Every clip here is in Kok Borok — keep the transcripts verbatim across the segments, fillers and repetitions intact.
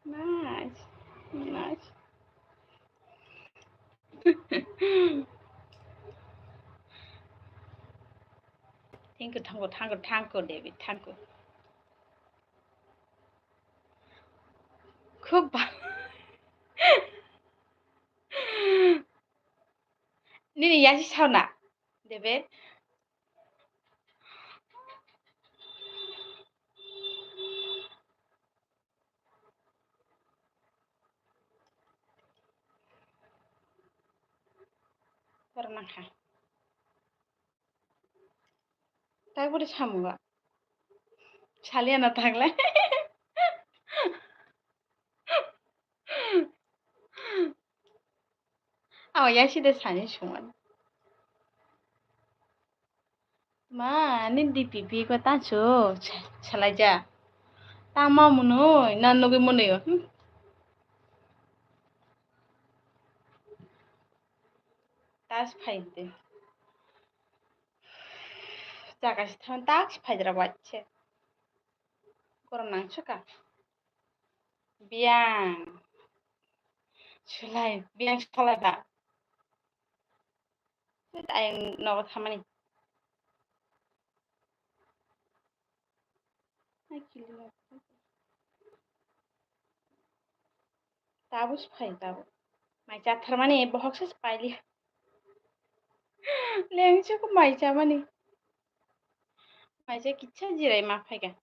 Nice. Nice. Thank you, thank you, thank you, thank you, David, thank you. Khub bhalo. Nini yasi sauna, David? Korma kha. Tai budi samungo. Saliya na thangle. Aw, yasi de sani sungan. Ma, ni D P P ko ta chu sa-, salaija. Ta ma munoi, na nugui munoi. Hmm. Tas phai de. Jaga si thang tak si phai jra wachche. Korom nang chaka. Biyang. Sulai, biyang sulai ba. Ayang nogo thamani. Tabuk phai tabuk. Mai chatharmani bohok se paili. Lengchuk mai chamani. Mai cha kicha jirai ma phaika.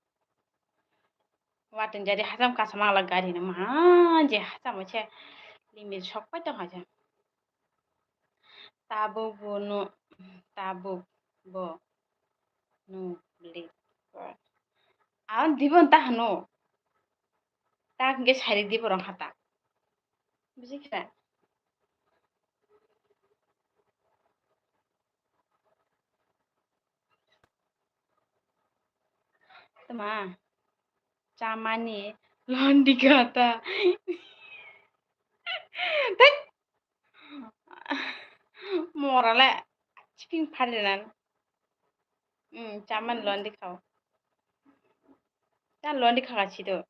Watin jari hacham kasama la gari no ma je hacham se limit sok pai tong haja. Tabuk bo no, tabuk bo no beli. Awan dibo ta hano. Tak hingke sari dibo rong hata. Buji kha? Tama. Chamani londi kata. Thek. Morale chiping pharinan. Hmm, chamani londi khao. Ta londi khaka chido.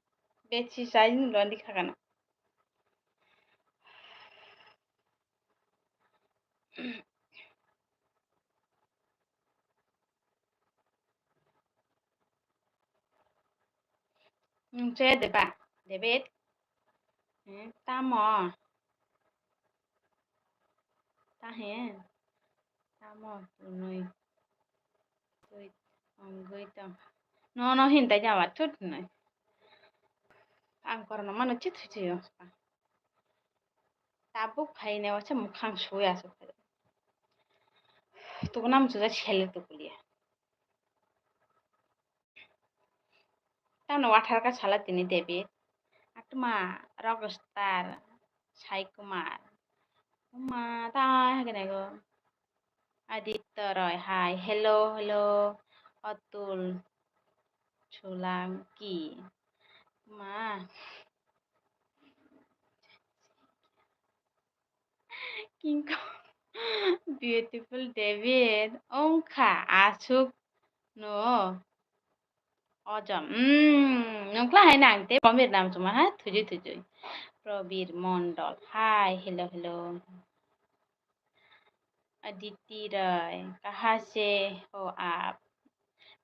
Bechi sai londi khakana. Nung che deba, David? Hmm, tamo? Tahe? Tamo tunui? Tui, ongoi tong. No, no, hintai jama tut nai. Ang korno mano chit chit yo. Tabuk phainai waisa mukhang sui asuk phai. Tukuna muchungsa sele tukuliya. Tamo wathar ka sala tini David. Atma rockstar Sai Kumar. Uma ta hagene go. Aditya Roy, hi. Hello, hello. Atul Solanki. Ma. Kingkong. Beautiful David. Ongkha asuk no. Ojom. Mm, nungkla hai nang te bomir nam chuma ha. Thujui, thujui. Probir Mondol. Hi. Hello, hello. Aditi Roy, kaha se ho aap?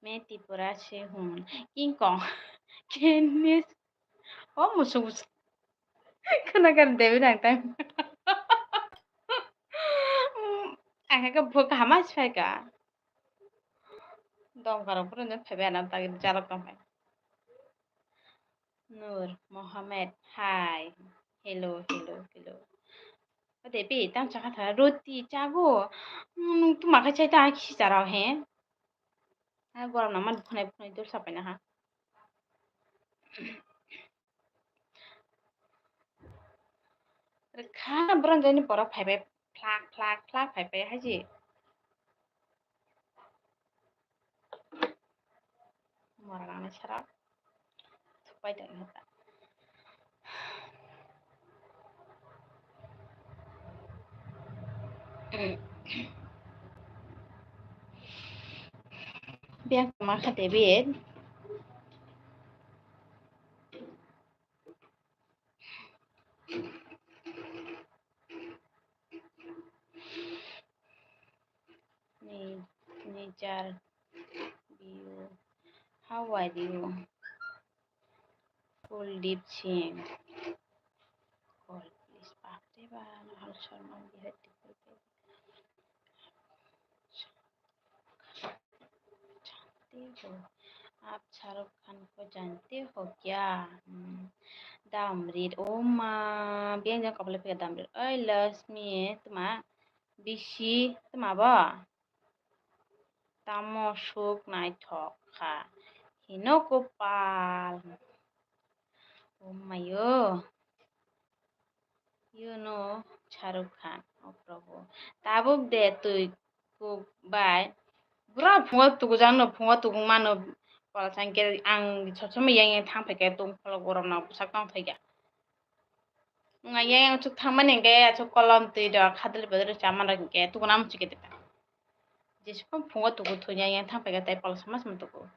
Main Tripura se hoon. King Kong. Kenis. O musuk musuk. Khana kan debi nang time. Ang ka bhuk hama sphai ka. Dong karok pura ne phebe anam tagi jalak tong phai. Nur Mohammed, hi. Hello, hello, hello. Ode be, tang chakha tha, roti chago. Mm, nung tuma khai chai ta khi charao he. Ha, gorom na man phunai phunai dur sapai na ha. Kha, bwrang jani borok phai bai, phlak, phlak, phlak phai bai haji. Mora nang sara. Thupai tong kha ta. Biyang ma kha David. Teacher, you, how are you? Kuldeep Singh. Call please. Bapre ba, Nahal Sharma, we have to call back. जानते हो, आप शाहरुख खान को जानते हो क्या? Hmm. Damrit, oma, biang jang kapale pika damrit. Oi, Lasmi, tuma, bisi, tuma bo? Tamo suk naithok kha. Hino kopal. Oh mayo. You know Shahrukh Khan. Oh Prabhu. Tabuk de twi kuk bai. Bura phungo tugujak no, phungo tugung mano. Pala sangke ang sob somoi yang yang thang phaikhe tong pholo gorom no bwsak tong thaiya. Wngya yang chuk thangmani hwnkhe, achuk kolom twi rok, hadwlwi bodwlwi chamani rok hwnkhe, tukuna muchungkhe tei. Jesukha phungo tuku thungya yang thang paikha tei, polsa ma sima tuku.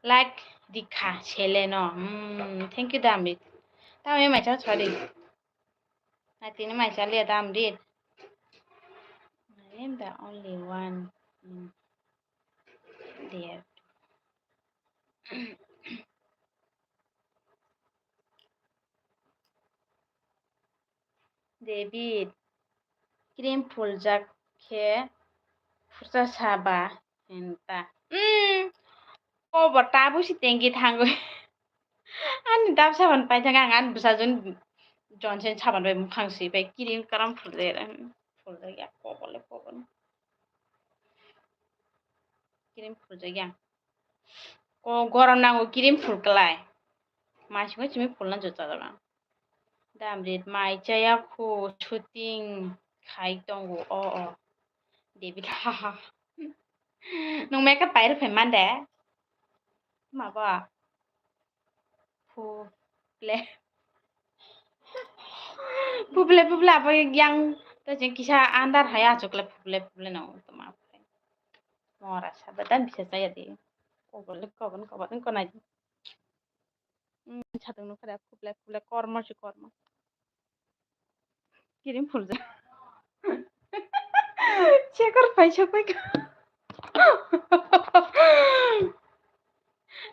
Like rikha sele no. Hmm, thank you, Damrit. Tamo maisa chori. Natini maisa liya, Damrit. I am the only one in there. David, cream phuljak khe phursa sa ba hinta. Hmm, kobo tabuk si tengki thangwi. Ani dab saban paithak ang ani bwsajwni Johnson saban bai mukhang swi bai cream karam phuljak, phuljak ya kobo le kobo. Cream phuljak ya. Ko gorom nango cream phul klai. Mai singo simi phulna jotjak ang. Damrit mai chaya khu shooting khai tongo o o. David ha ha. Nwng makeup pairw phai mande. Ma ba. Phuple. Phuple, phuple, abo yang to jeng kisa andar hai achukle phuple, phuple no toma. Mora sabadan bisa saya di. Kobole, kobon, kobon, konai. Hmm, satung nukha da, phuple, phuple, kormo si kormo. Kirim phulja. Chekar paisa paika.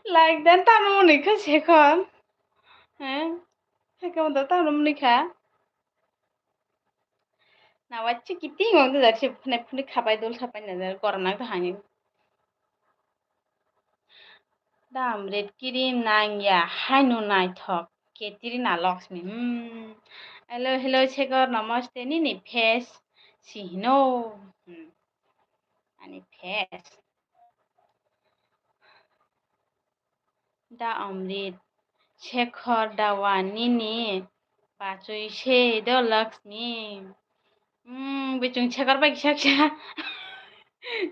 Like dan tamo muni kha Shekhar. He? He kamu da tamo muni kha. Na wachi kiting wang da si phune phune khapai dul khapai na da gorom nang da hani. Dam red kirim nang ya, haino naithok, Katrina Lakshmi. Hmm. Hello, hello, Shekhar, namaste, nini face si hino. Hmm. Ani face. Da Amrit, Shekhar dawa nini bachoi se do Lakshmi. Hmm, bichung Shekhar bai kisa kisa.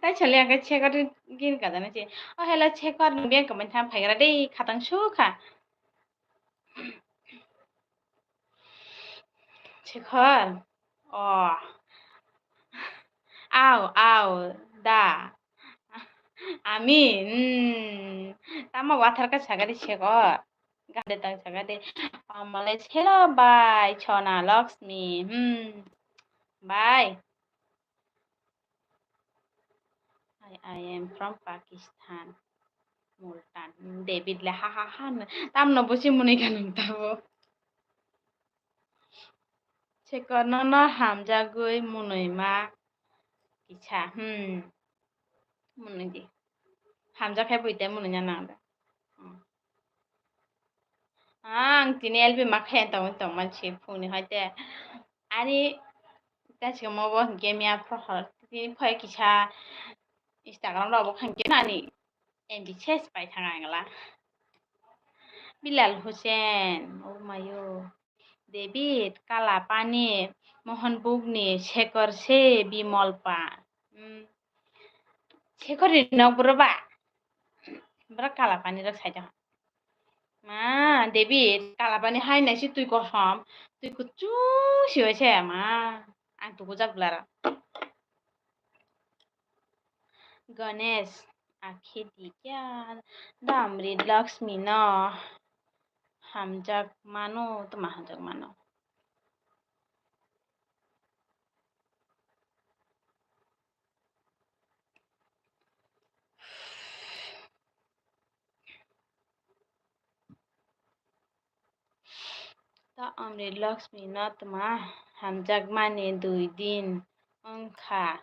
Tai sali ang khe Shekhar gini kajana se. Oh, hello, Shekhar, nwng biyang kamani tham phaigra dei, khatang sukha. Shekhar, oh. Au, au, da. Ami, hmm. Tamo wathar ka sagari Shekhar. Gade tang sagade. Pamale selo bai, Sona Lakshmi. Hmm. Bai. I, I am from Pakistan, Multan. David le ha ha ha no. Tamno busi muni kanung tabo. Shekhar no no hamjagwi munui ma kisa. Hmm. Munui di. Hamjak hai buite munui na nang da. Hmm. Ang tini L B ma khe tong tong man si phungni hai te. Ani ta si mo bo game ya pro hor. Tini phai kisa Instagram ro bo khang ke nani. N D chess pai thang ang la. Bilal Hussein, oh mayo. David, Kalapani, Mohan Bugni, Shekhar se, Bimol pa. Hmm. Shekhar ni nok bro ba? Bro Kalapani rok sai da. Ma, David, Kalapani hai nai si twi kosom, twi kuchung si oi se ma. Ang tuku jak blara. Ganesh, akhe di kya? Damri Lakshmi no hamjak mano, tama hamjak mano. Amrit Lakshmi no tma hamjakmani dui din wngkha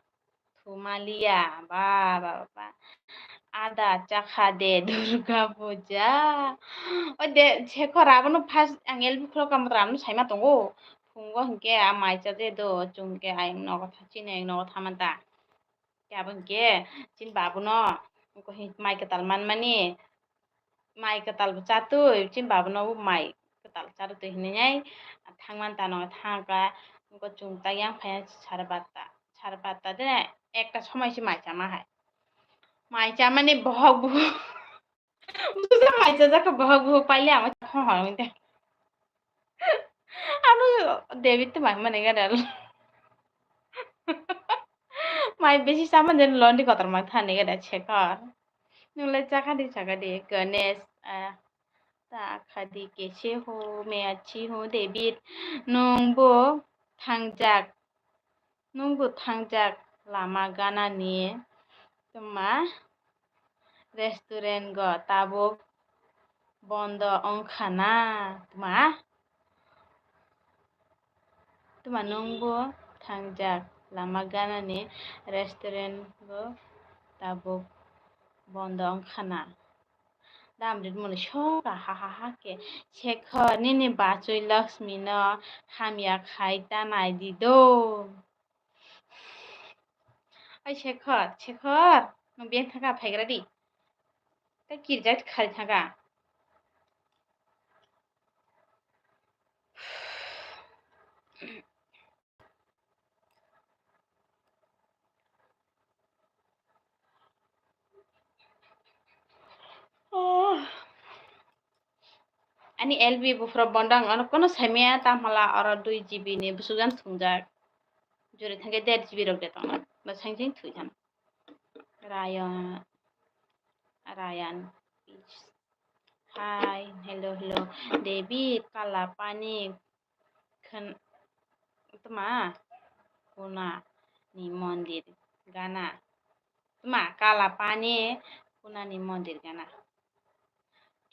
thumaliya, ba, ba, ba, ba. Ada chakha de Durga Puja. O de, Shekhar, abono first ang L P khulok kamo ram saima tongo. Phungo hinkhe a mai chaje do, chwng khe ayang nogo tha, chini ayang nogo tha manta. Khe abo hinkhe chini babuno, wngkha hin mai kwtal manmani, mai kwtal bo chatwi, chini babuno bo mai kwtal chatwi hinwi thangmani tano thangkha, wngkha chwng tak yang phai sare batta, sare batta de ekta somoi se mai chama hai. Mai chamani bohok bohok. Busa mai chajak khe bohok bohok paile amo khe hor hor wngkha. Ano David to mai mani gadal. Mai besi sama jen londi kotor mang thani gada Shekhar. Nunglai chakha di chakha di Ganesh, ah, ta kha di kese ho, me achi ho, David. Nungbo thangjak. Nungbo thangjak lama ganani tma restaurant go tabuk bondo wngkha na tma? Tma nungbo thangjak lama ganani restaurant go tabuk bondo wngkha na? Damrit muni soka ha ha ha khe, Shekhar nini bachwi Lakshmi no hamya khai ta nai di do. Ai Shekhar, Shekhar, nwng beng thangkha phaigra di. Ta kirjak khari thangkha. Oh. Ani L B buphura bondang ano kono saimaya tamhala oro dui G B ni bwswk jan thwngjak. Jori thangkhe der G B rok de tongna. Ba sangsing thwi thang. Rayan, Rayan. Hi, hello, hello. David, Kalapani, khn-, tma, Kuna ni mondir gana. Tma, Kalapani, Kuna ni mondir gana.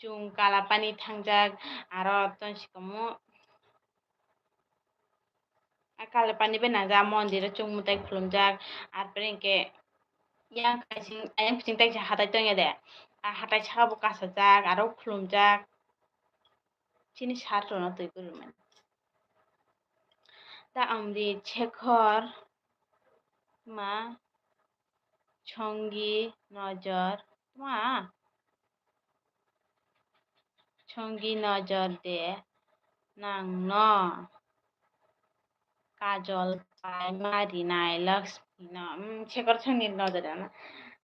Chwng Kalapani thangjak, aro tonsikomo, a Kalapani bai nangjak, mondir o chwng mwtai khulumjak, ar pore hinkhe yang kaising, ayang bising taisa hatai tongya de, a hatai saka bo kasajak, aro khulumjak, chini sir rok no twi kwrwimani. Da Amrit Shekhar ma Chongi nojor ma. Chongi nojor de nangno kajol pai ma rinai Lakshmi no. Hmm, Shekhar chongi nojor de na.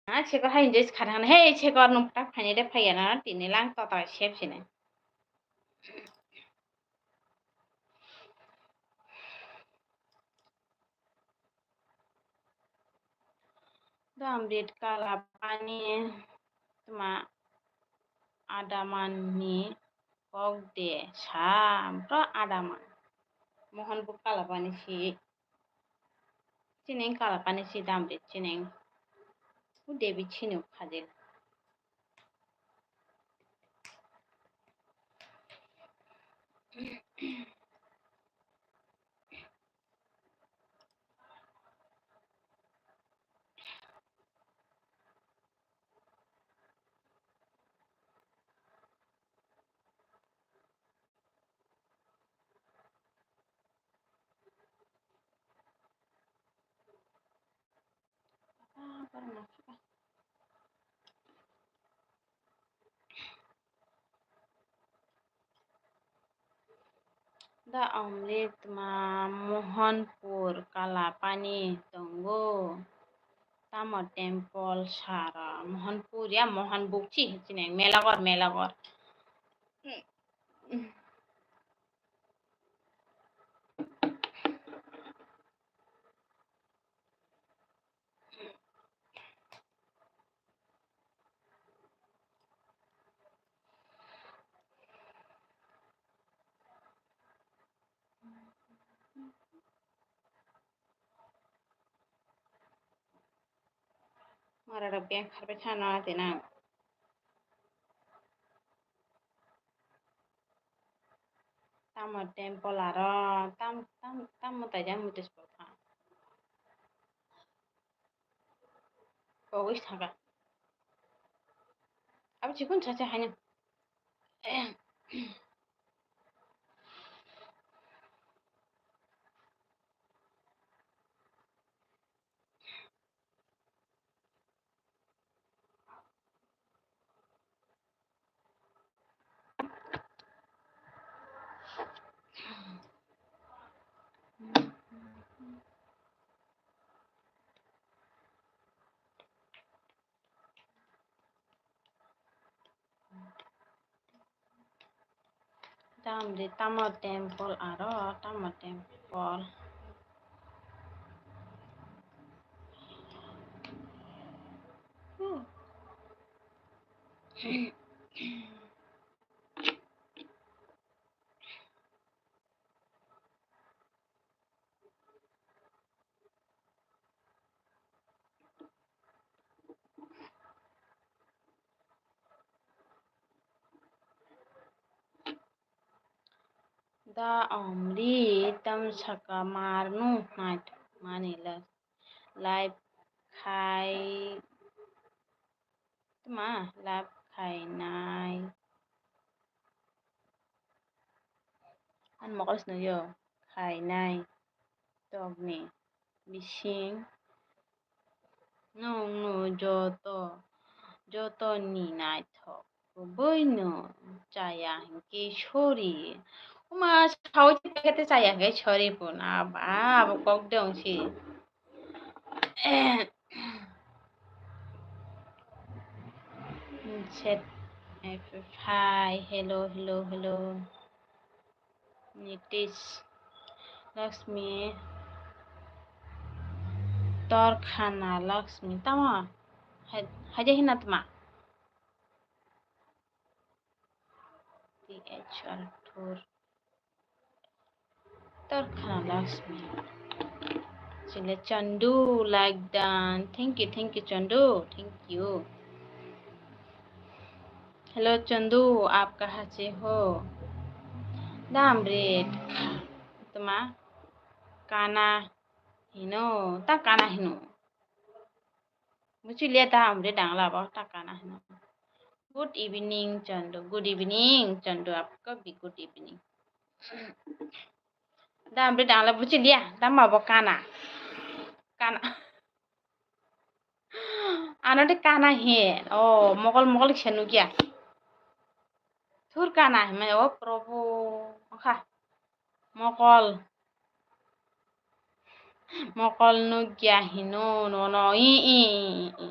Ha, Shekhar hai enjoy kharang. Hey, Shekhar nung tak phai de phai na. Tini lang to ta sep sini. Damrit Kalapani tma adaman ni kok de sa bro adaman. Mohon bu Kalapani si. Chineng Kalapani si Damrit chineng. U Devi chini u khajil. Da Amrit ma Mohanpur Kalapani tongo. Tamo temple sara Mohanpur ya Mohan bukchi hinchine Melagor Melagor. Mara rok beng kharbai thano ati nang. Tamo temple aro tam tam tamo taijak mutis bopha. Pogwi thangkha. Abo chikon sacha haino. Tamni tamo temple aro tamo temple. Da omri tam saka marnu nait mani la live khai tma live khainai. Ani mokol sino yo khainai tokni bising nwng no joto joto ni naithok kubui no chaya hinkhe sorry. Uma sawi te chaya hinkhe sorry pun aba abo kok de ongsi. Set. Hi, hello, hello, hello. Nitish. Lakshmi. Torkhana Lakshmi. Tamo? Hai, hai de hina tma? T H R tour. Torkhana Lakshmi. Chile Chandu like dan. Thank you, thank you, Chandu. Thank you. Hello, Chandu, aap kahan se ho? Dam red. Tma? Kana hino. Ta kana hino. Buchiliya ta hamre dangla bo ta kana hino. Good evening, Chandu. Good evening, Chandu. Apko bhi good evening. Da hamre dangla buchiliya. Da ma bo kana. Kana. Ano de kana he. Oh, mokol mokol kisa nukya. Thur kana he mane, oh, Prabhu. Okha. Mokol. Mokol nukya hino nono. I, i, i, i.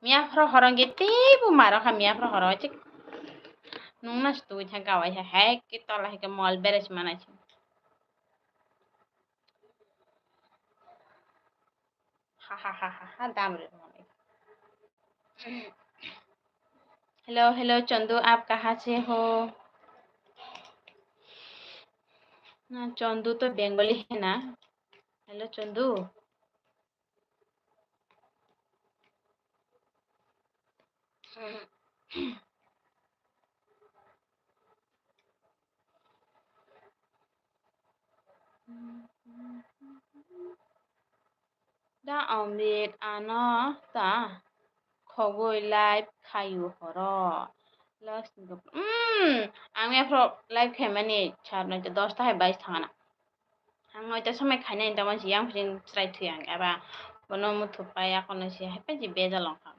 Miya phro horong ge teibo maro kha miya phro horong chik. Nung na stu tha gawai ha hai ke tola hai ke mol beres manai. Ha ha ha ha ha, dam ri mani. Hello, hello, Chandu, aap kahan se ho? Na, Chandu to Bengali hai na. Hello, Chandu. Da Amrit ano ta khogwi live khayu horo. Last ni gop-, mm, ang yaphro live khaimani sar noita dosta hai bais thangana. Ang noita somai khainai tamo si yang phring chwrai thwi ang eba bono muthu pai akono si hai pai si bejal wngkha.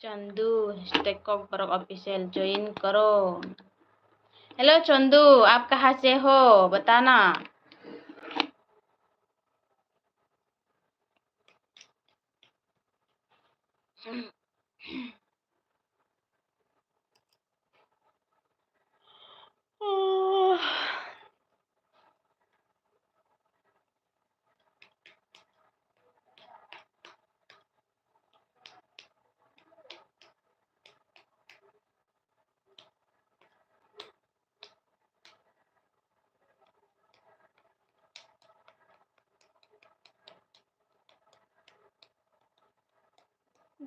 Chandu, hashtag Kokborok official join karo. Hello Chandu, aap kahan se ho? Batana.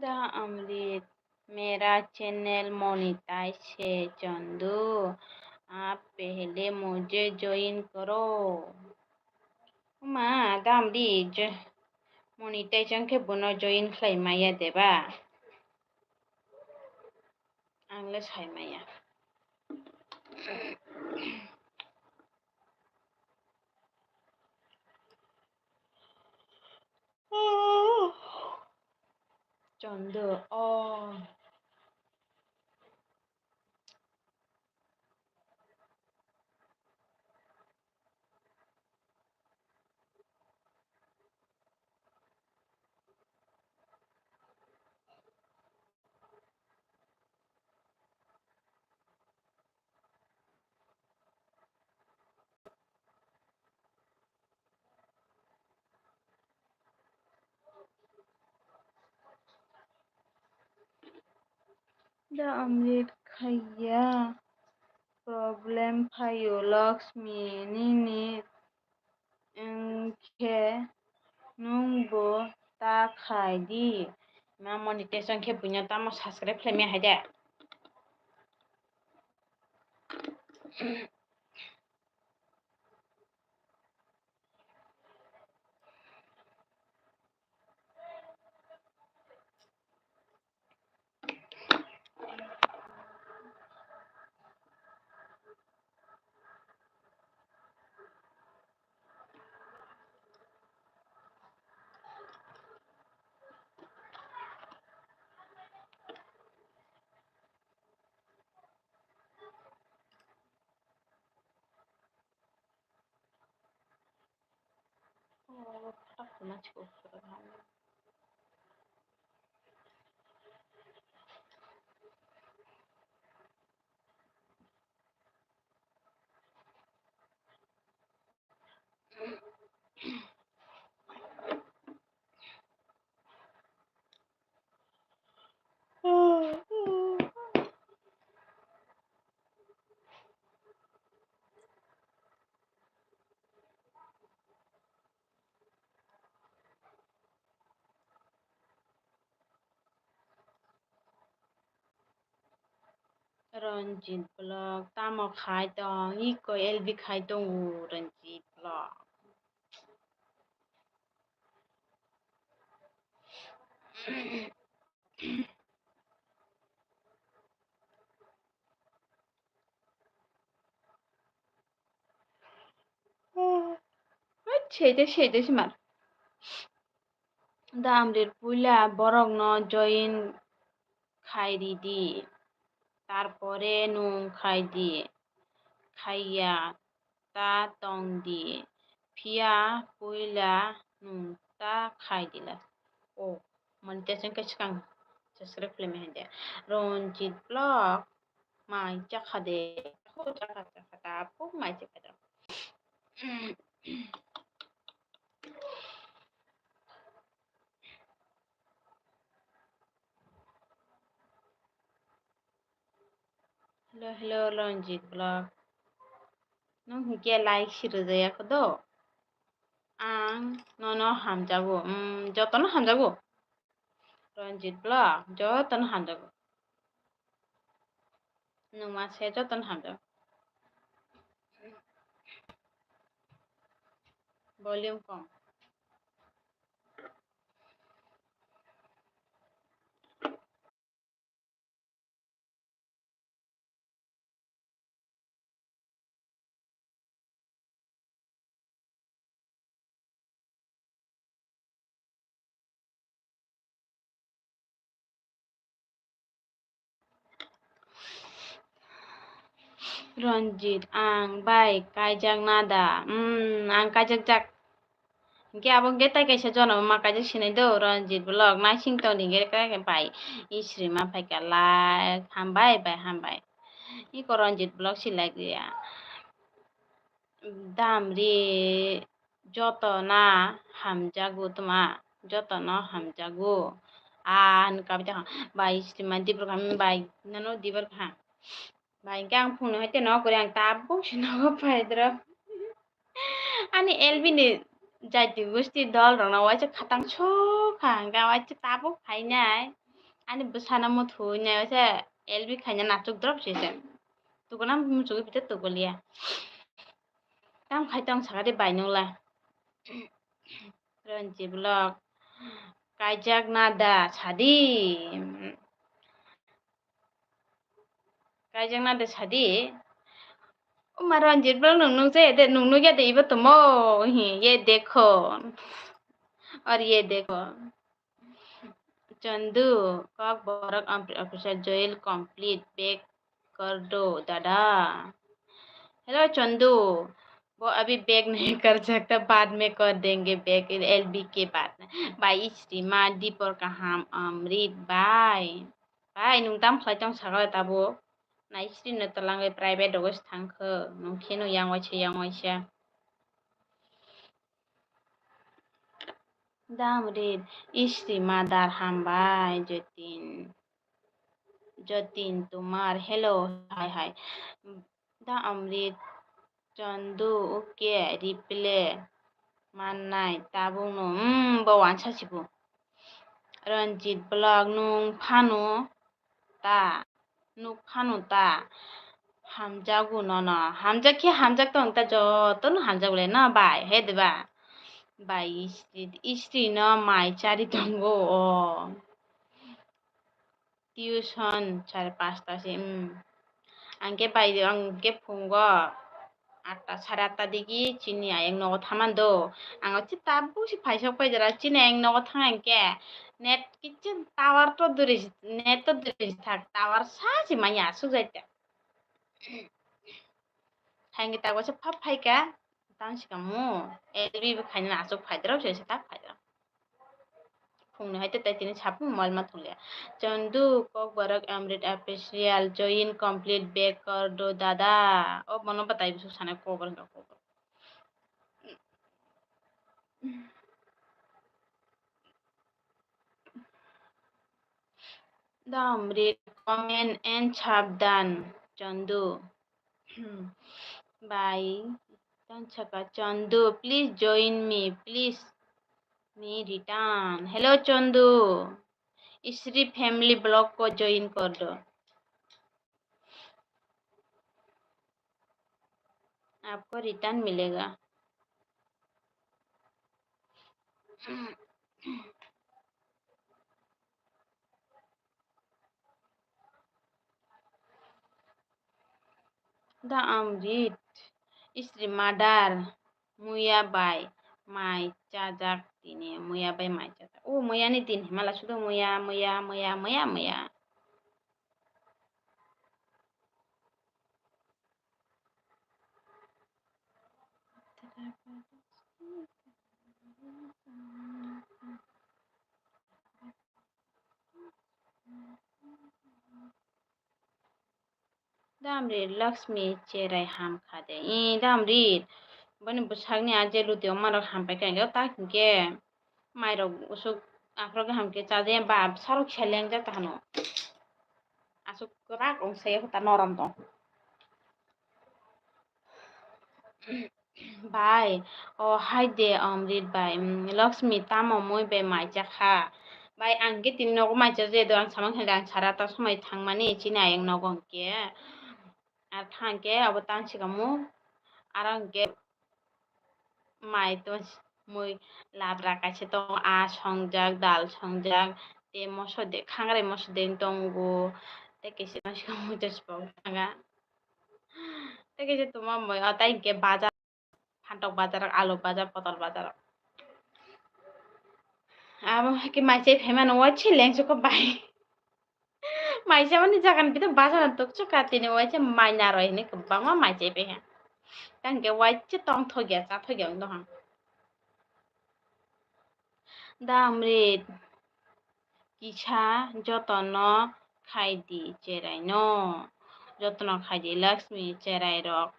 Da Amrit, mera channel monetize hai Chandu, aap pehle mujhe join karo. Ma, Da Amrit, jo-, monetize wngkhe bono join khlai maya deba? Ang le sai maya. Chondo, oh. Da Amrit khaiya problem phaio Lakshmi nini wngkhe nwngbo ta khai di. Ma monetization khe buino tamo subscribe khlai maya hai de. Ranjit Vlog, tamo khai tong, iko L B khai tongo Ranjit Vlog. Hai, seide, seide se mar. Da Amrit puila borokno join khai ridi, tarpore nwng khai di, khaiya ta tong di, phiya puila nwng ta khai di la. O, monetization khe swkang subscribe khlaimani hai de. Ranjit Vlog, mai chakha de, chakha, chakha, chakha, ta, phuk mai chakha de. Hello, hello, Ranjit Vlog. Nwng hinkhe like si rwjaya kho do? Ang nono hamjago, mm, jotono hamjago. Ranjit Vlog, jotono hamjago. Nwng ma se jotono hamjago. Volume kom. Ranjit, ang bai kaijak na da? Hmm, ang kaijak jak. Hingke abo hingke tai kaisa jono ma kaijak sinai do, Ranjit Vlog, naising tong di hingke kai bai. Isri ma phaika like, hambai bai, hambai. Iko Ranjit Vlog si like ya. Damri joto na hamjago toma, joto no hamjago. A, hinui kabi ta kha, bai, sima dibar kha, bai, nano dibar kha. Bai, hingke ang phunuknwi hai te nogo kwrwi, ang tabuk se nogo phaidrop. Ani L B ni jati gusti dol rok no waisa khatang sukha, hingke waisa tabuk phainai. Ani bwsano muthu nai se L B khaina nachuk drop se se. Tukuna muchugwi bita tukuliya. Tam khai tong sakha de bai nungla. Ranchi vlog. Kaijak na da sadi. Kaijak na da sadi. Uma Ranjit vlog nung nung se de nung nung ya de ibo tomo. Hi, ye dekho. Or ye dekho. Chandu, Kokborok official join complete back कर दो दादा। Hello Chandu, वो अभी back नहीं कर सकता, बाद में कर देंगे back, L B के बाद। Bai Isri ma dipor kaham Amrit bai. Bai nung tam khlai tong sakha tabuk. Na Isri no twlang bai private rogo se thang kho. Nung kheno yang waisa yang waisa. Dam rit, Isri madar hambai, Jotin. Jotin Tumar, hello, hai hai. Da Amrit, Chandu, okay, reply mannai, tabuk no, hmm, bo wansa sibu. Ranjit vlog, nung phano ta, nuk phano ta, hamjago nono, hamjak khe hamjak tong ta, jotono hamjak le no bai, he de ba? Bai Isri, Isri no mai chari tongo o. Tuition sare pasta se, hmm. Ang khe bai, ang khe phungo atta, sare atta digi chini ayang nogo thaman do. Ang o chi tabuk si phaisok pai jora, chini ayang nogo thang ang khe net kiching tower to duri, net to duri thak, tower sa si manya asuk jai ta. Hai hwnkhe tak waisa phap phaikha, tang sikamo, L B bo khaina aswk phaidrop se, se tak phaidrop. Phungni hai tei tini saphung mobile ma thukliya. Chandu Kokborok Amrit official join complete back kar do dada. O bono batai bwswk sanai kokborok hwnkha kokborok. Dam read comment and sabdan, Chandu. Bye. Tang saka Chandu, please join me, please me return. Hello Chandu, Isri family vlog ko join kar do. आपको return मिलेगा। Da Amrit, Isri madar, muya bai mai chajak tini, muya bai mai chajak. O muya ni din himala sudo muya, muya, muya, muya, muya. Damri Lakshmi cherai ham kha de. I damri boni bwsakni a je luti omarok ham pai kha, tak hinkhe mairok usuk aphuru khe ham khe cha de, ba bwsarok kisa lengjak ta hano. Aswk kwrak wng saya ta norom tong. Bai, o hai de Amrit bai, mm, Lakshmi tamo mui bai mai cha kha. Bai, ang khe tini nogo mai cha je do, ang samang khe ang sara ta somoi thangmani chini ayang nogo hwnkhe. Ar thang khe abo tang sikamo, aro hwnkhe mai to mui labra kaisa tongo, a songjak, dal songjak, tei moso de, khangrai moso de tongo, tei kisa tang sikamo tei sipok thanga. Tei kisa tongma mui o tai hwnkhe bajar. Phantok bajar, alu bajar, potol bajar. Abo hai khe mai chai phaimano waisa lengsu kho bai. Mai chamani jaga ni bithang bajar no tukchuk kha, tini waisa mai narwk hinwi kwbangma mai chai paiha. Tang khe waisa tongthok ya, chathok ya wng tongha. Da Amrit kisa jotono khai di cherai no. Jotono khai di Lakshmi cherai rok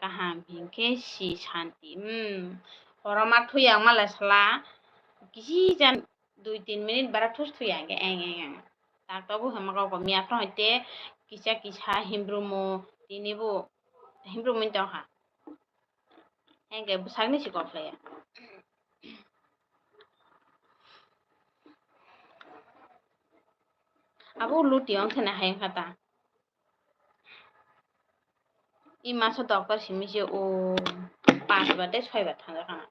kaham hinkhe si santi. Hmm. Horo ma thuya ang mala sala kisi jan dui tin minute bara thus thuya ang eng eng eng. Tak tabuk hema kok miya phano te kisa kisa himbrumo tini bo himbrumo tongha. Hengke bwsakni si kok laya. Abo luti ong thani hai wngkha ta. I masa doctor simi se o panch bar de soi bar thangjakha na.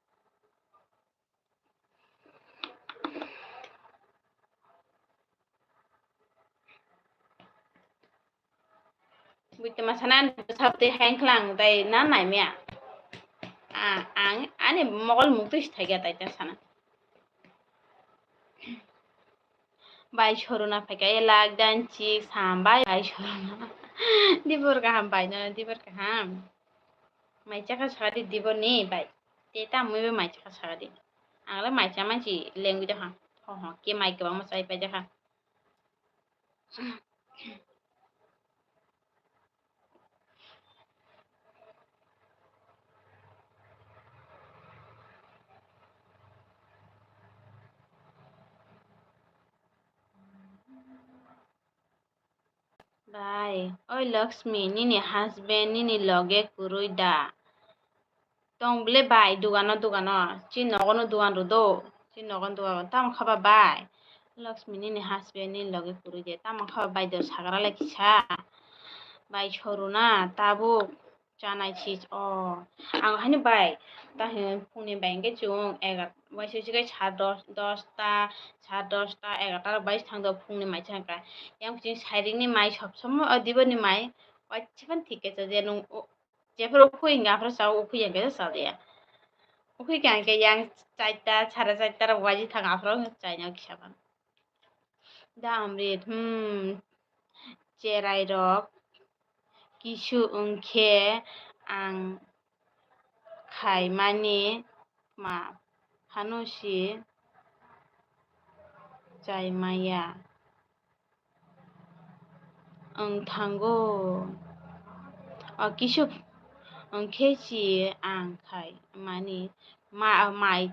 Buitoma sana bwsa bwtwi hai wngkha lang tai na naimaya. A-, ang ani mokol muktwi si thaiga tai ta sana. Bai soruna phaikha e lak dan chik sam bai, bai soruna. Dibor kaham bai no, dibor kaham. Mai chakha sakadi dibor ni bai. Te tamwi bo mai chakha sakadi. Ang le mai cha manchi lengwi jakha. Ho ho, ke mai kwbangma chai pai jakha. Bai, oi Lakshmi, nini husband nini loge kwrwi da? Tong bwle bai, dogano, dogano. Chini nogono dogan rw do. Chini nogono dogan. Tamo kha ba bai? Lakshmi nini husband nini loge kwrwi de. Tamo kha ba bai do sagra lai kisa? Bai soruna tabuk chanai sis o. Ang haino bai. Ta hwn phungni bai hwnkhe chwng egar-, waisa waisa khe sa dos, dosta, sa dosta, egarta rok bai thang do phungni mai thang kha. Yang chini sairing ni mai sob somo o dibor ni mai. Waisa phano thik khe cha je nung o, Jephuru ukhwi hwnkhe aphuru chao, ukhwi hwnkhe chaliya. Ukhwi kha hwnkhe yang charta, sare charta rok waji thang aphuru chaina kisa mano. Da Amrit, hmm, cherai rok kisu wngkhe ang khaimani ma phano si chai maya. Wng thango. O kisu wngkhe si ang khai mani ma-, mai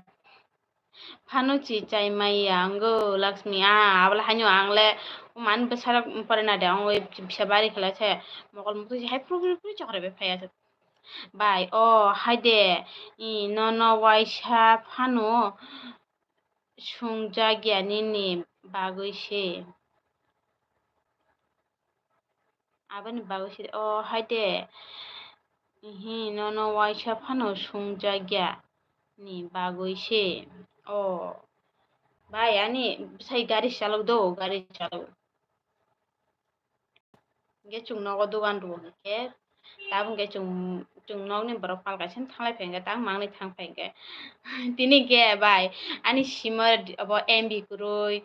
phano si chai maya wngo Lakshmi. A, abole haino ang le mani bwsarok pore na de, ang oi bisa bari khlai se mokol muktwi se hai phuru phuru phuru chokre be phai aswk. Bai, o hai de, i, nono waisa phano sungjakya nini bagwi se. Aboni bagwi se, o hai de, ihi, nono waisa phano sungjakya ni bagwi se. O bai, ani bwsai gari chalok do, gari chalok. Hingke chwng nogo dogan rwo hingke, tabuk hingke chwng, chwng nokni borok pal kaisa thanglai phaikhe, tang mangni thang phaikhe. Tini hingke bai, ani simo obo M B kwrwi,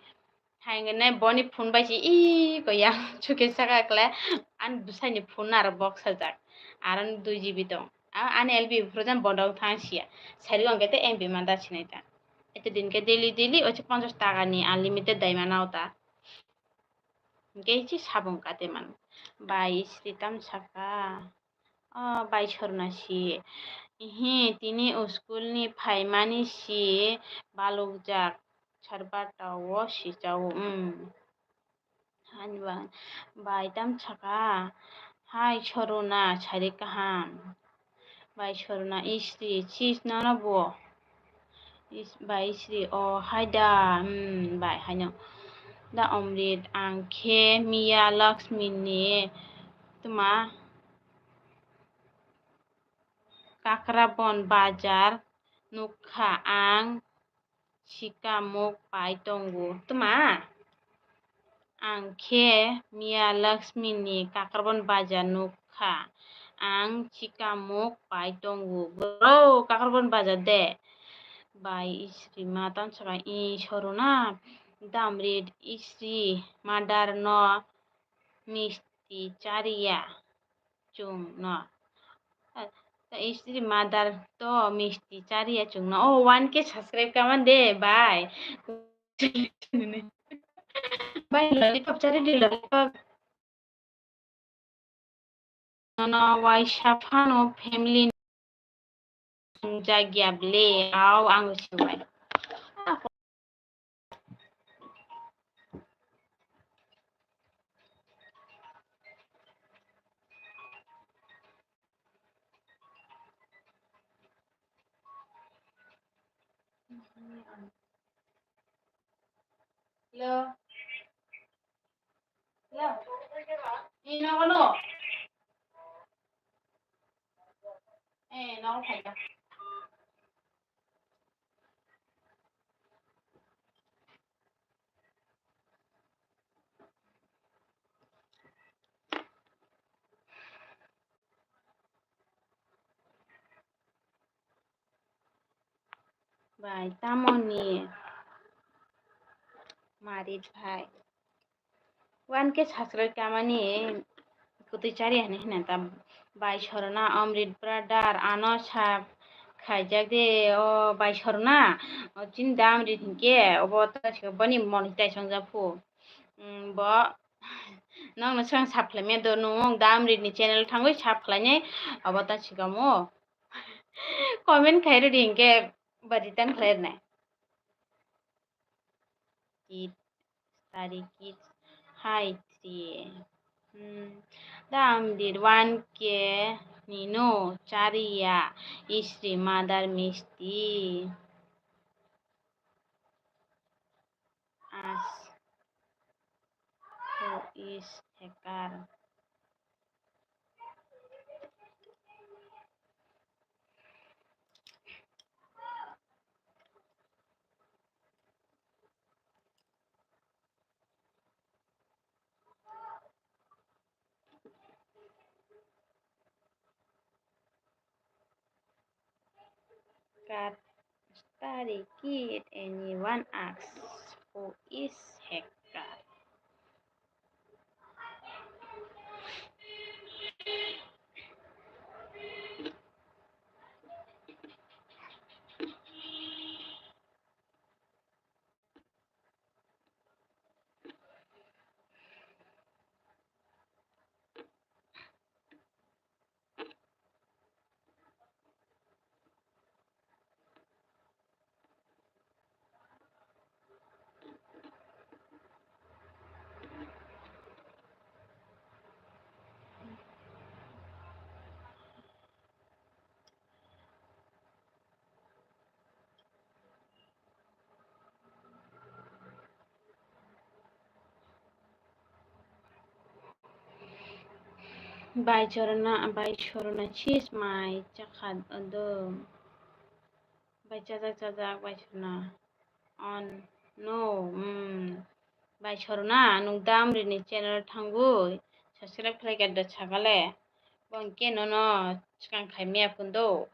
hai hingke boni phone bai se iko yang chukhe saka kle, ani bwsaini phone aro boksajak, aro dui G B tong. A, ani L B phuru jan bondo wng thang siya, sari hingke te M B manda sinai ta. Ete din khe daily daily oche ponchash taka ni unlimited dai mana o ta. Hingke hichi sabung kate man. Bai sri tam saka. O bai sorna si. Ihi, tini o school ni phaimani si balukjak. Sarbata o si chao. Hmm. Hani ba-, bai tam saka. Hai soruna sari kaham. Bai soruna istri sis nono bo. Is-, bai istri o hai da, hmm, bai haino. Da Omrit ang khe Miya Lakshmi ni tuma Kakrabon bazar nukha ang sikamuk pai tongo. Tuma? Ang khe Miya Lakshmi ni Kakrabon bazar nukha. Ang chikamuk pai tongo. Bro, Kakrabon bazar de? Bai isri ma tam saka i soruna. Damrit isri madar no misti chariya chwng no. Istri mother to misti chariya chwngno. Oh, one K subscribe kaman de, bye. Bye, lollipop chari di, lollipop. Nono waisa phano family jagya ble, au ang sibai. Hello. Hello. Ino kono. Eh, no, khaika. Bai, tamoni marit bai. One K subscribe kamani kutui chari hani hina ta bai sorona Amrit brother ano sab khaijak de o bai sorona o chini da Amrit hinke obo ta boni monetize wngjak phu. Bo nokno swkang sab khlaimaya do nwng da Amrit ni channel thangwi sab khlainai obo ta sikamo. Comment khairodi hinkhe ba return khlairwnai. Kit, tari kit, hai tri. Hmm. Da Amrit one K nino chariya isri mother misti. As who is hacker? Kat study kid anyone asks who is hacker? Bai chorona, bai chorona chis mai chakha do. Bai chajak chajak bai chorona. On no, mm. Bai chorona, nwng da Amrit ni channel thangwi subscribe khlai kha da sagale. Bo hinkhe nono swkang khai maya phun do.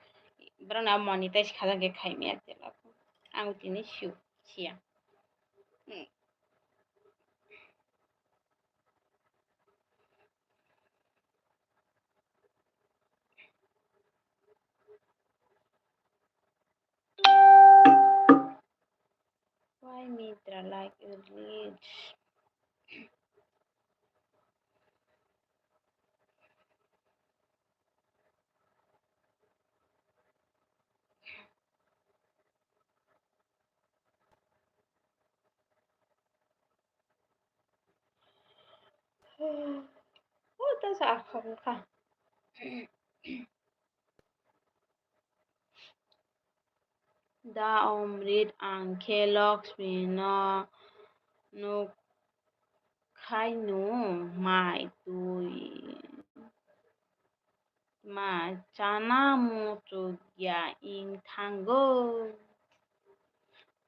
Borok no monetize kha jang khe khai maya tela. Ang tini siu siya. Hmm. Why Mitra like your reels? Oh, ta sa kha kha. Da Amrit ang khe Lakshmi no nuk khai nu mai twi ma chana muchuk ya ing thango.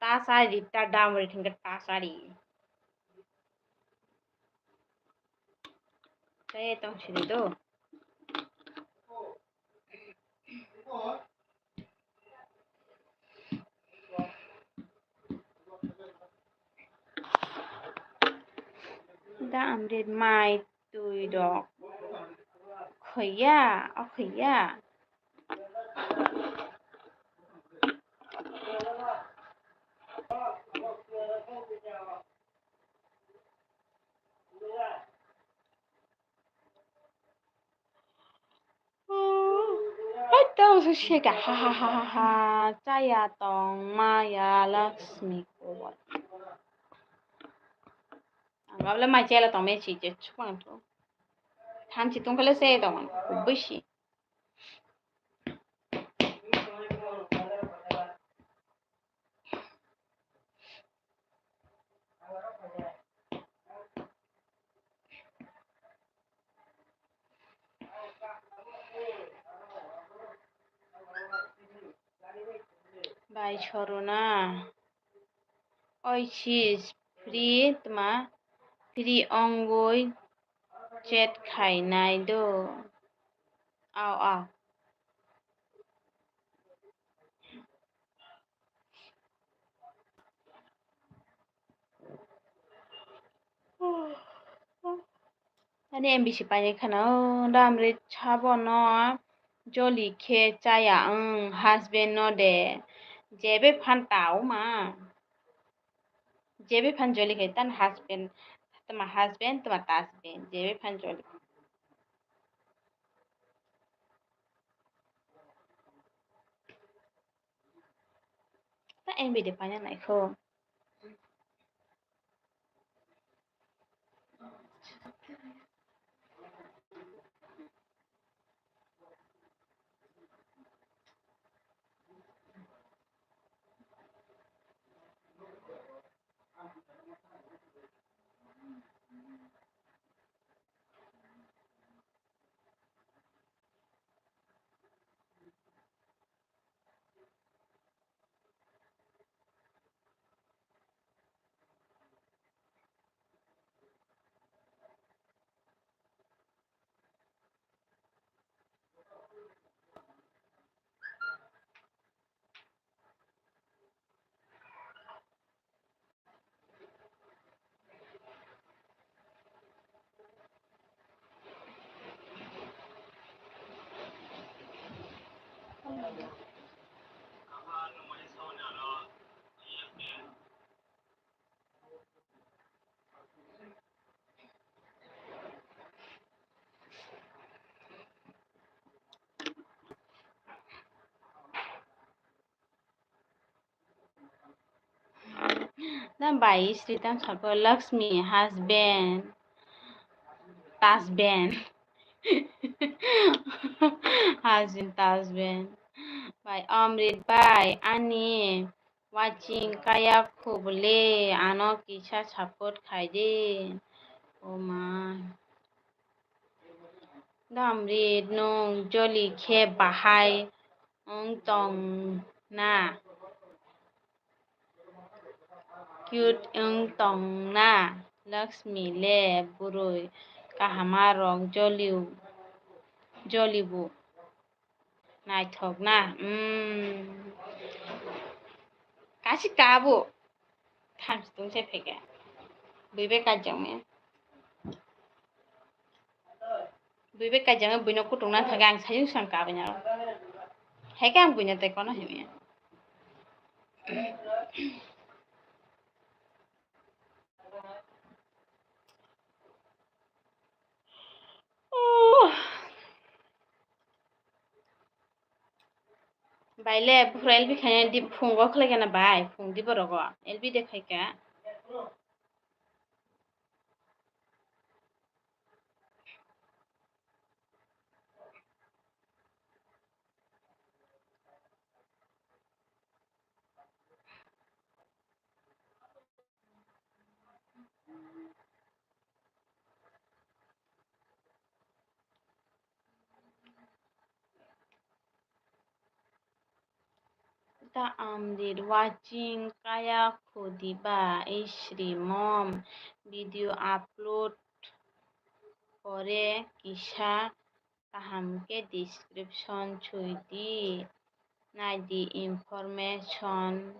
Tasari ta da Amrit hingke tasari. Kaya tong sini tu. Da Amrit mai twi rok. Khoya, o khoya. Hai tong se se ka ha ha ha ha ha chaya tong maya Lakshmi koi. Ang abla mai chela tong me chi che chupang to. Than chi tong kale se tong man kubui si. Soruna. Oi sis, free tma, free ongoi chat khainai do. Au, au. Ani M B C painai khana, o damri sabo no joli khe chaya, ang husband no de. Jebe phan tao ma. Jebe phan joli khe tan husband, tma husband, tma tasband, jebe phan joli. Ta M B de paina naikho. Na bai sri tam sabo Lakshmi husband, tasband. Husband, tasband. Bai Amrit bai ani watching kaya khubule ano kisa support khaidi. O ma. Damri nwng joli khe bahai wng tong na? Cute wng tong na? Lakshmi le bwrwi kahama rok joli, joli bo. Naithok na? Umm. Kasi kabo. Thamchi tungsai phaikha. Bui bai kajangmaya. Bui bai kajangmaya, buino kutung na thangkhe ang sayung sang kabui naro. Haikhe ang buino tei kono himya. Bai le buphuru L B khaina di phungo khlai kana bai, phung di borok o L B de khaika. Ta Amrit watching kaya khudi ba, ei sri mom video upload pore kisa kaham khe description sui di, nai di information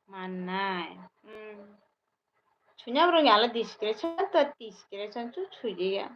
mannai. Hmm. Sunya borok ni ala description ta description chu sui di ya.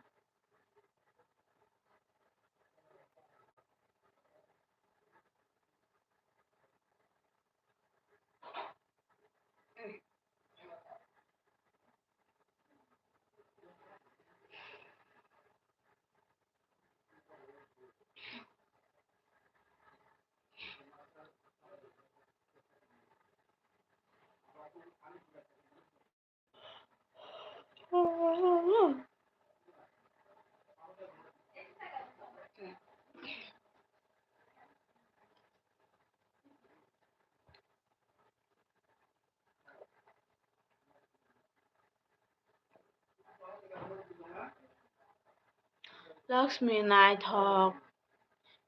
Lakshmi naithok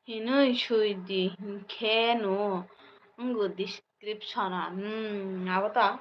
hinwi sui di hinkhe no wngo dis-, Description-o, hmm, abo to.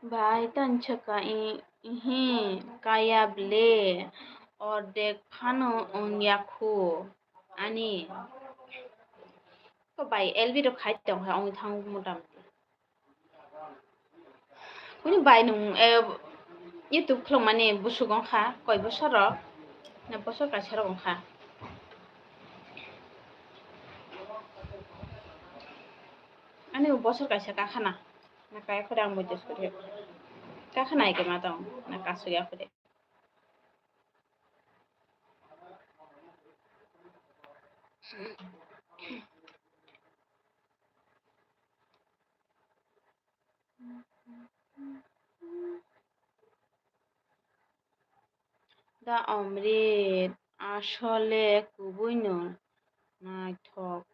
Bai, tani saka i-, ihi kaya ble, ordek phano wngya khu ani. Ko bai, L B rok khai tong kha, wngwi thango mota moti. Kuni bai nwng, eh, YouTube khulukmani busuk wngkha, koi bosor rok? Na bosor kaisa rok wngkha. Ani bo bosor kaisa kakhana. Na kaya khore ang bo test kore. Kakhana ai ke ma tong, na kasugya khore. Da Omrit, asole kubuino naithok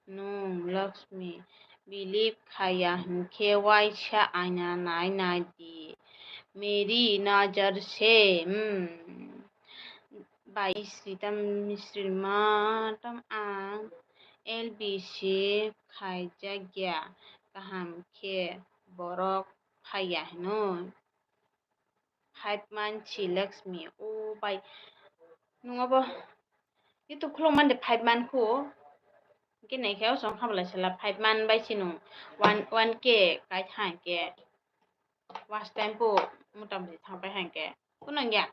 nwng, Lakshmi. Believe khaiya hinkhe waisa aina nai nai di. Meri nazar se, hmm. Bai Sritam Srima tam ang L B C khaijakya kaham khe borok phaiya hino. Five month si Lakshmi, o bai nwng abo YouTube khuluk mande five month khu. Hingke naikhe o song khamlai sala five month bai si nwng one, one K kai thang khe. Watch time bo mota moti thang pai hang khe. Kunang ya.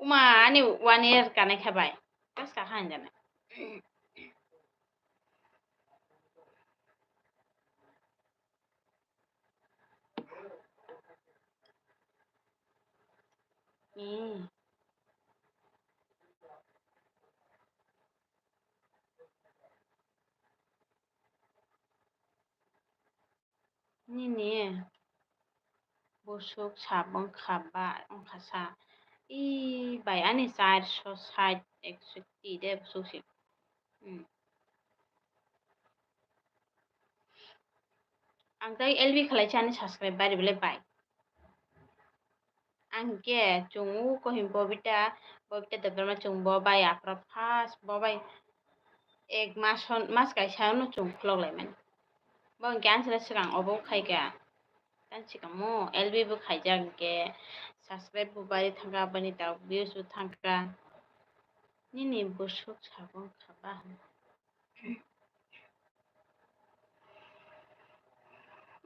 Uma ani one year kanai kha bai. Kas ka han jana. Hmm. Nini busuk sabo wngkha ba, wngkha sa. Ee, bai ani charso sait, eksoti de busuk si. Hmm. Ang tai L B khlai chani subscribe bari belai bai. Ang khe chwng o Kohim Bobita, Bobita Debbarma chwng bo bai aphuru first bo bai ek mas hwn, mas kaisa hwno chwng khulok lai mani. Bo hwnkhe ang sle swkang obo khai kha. Tang swkang mo L B bo khaijak hwnkhe subscribe bo bari thangkha, aboni tabuk views bo thangkha. Nini busuk sabo wngkha ba.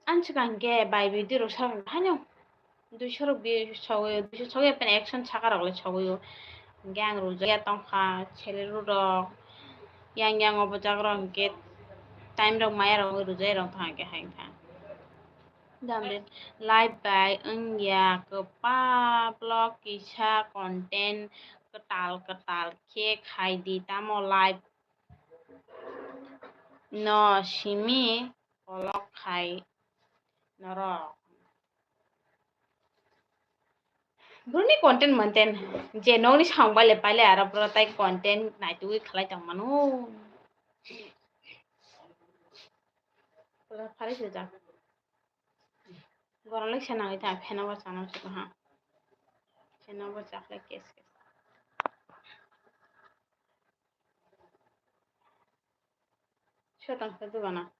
Ani swkang khe bai video rok sakha haino duiso rok views sogwi, duiso sogwi pen action saka rok le sogwi o. Hingke ang rujak ya tongkha, salary rok yang yang o bwjak rok hingke time rok maya rok rujai rok tong khe hai kha. Live bai wngya kwpal vlog kisa content kwtal kwtal khe khai di tamo live. No simi kolok khai norok. Bruni content maintain je nokni song bai le pai le aro bro tai content naitugwi khlai tong mano. Pura phari sujak. Gorok le se nangwi ta pheno bo chana se ha. Pheno bo chakle kes kes. Sotang khe dugana.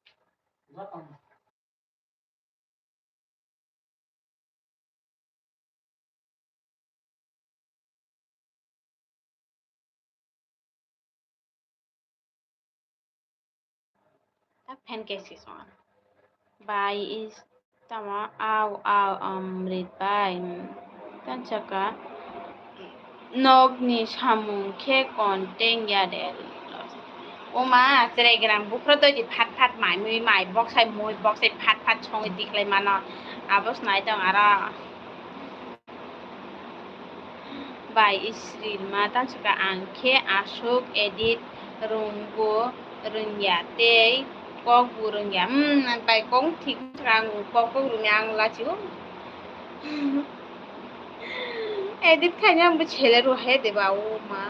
Ta fan case se song. Bai is tamo au au Amrit bai. Tan saka nokni samung khe content ya de. O ma, cherai gram buphuru doi di phat phat mai mui mai boksai mui boksai phat phat songwi tikhlai mano. Abo snai tong aro. Bai Isri ma tan saka ang khe aswk edit rwngbo rwngya tei Kok bo rwngya, hmm, bai kok thik ang kok kok rwngya ang lachio. Edit khaina ang bo chele rw hai de ba, o ma.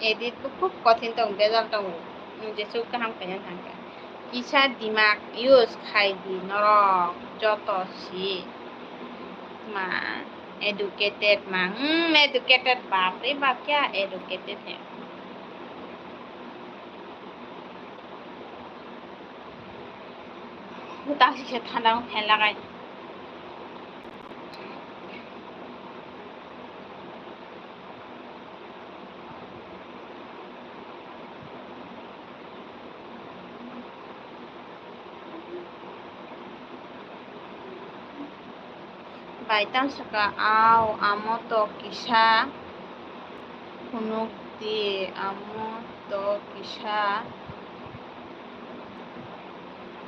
Edit bo khub kothin tong, bejal tongo. Nwng jesuk kaham khaina thangkha. Kisa dimak use khai di norok joto si. Ma educated ma, hmm, educated, bap re bap, kya educated he. Utak sise thanda o fan lagai. Bai tang saka, ao, amo to kisa phunuk di, amo to kisa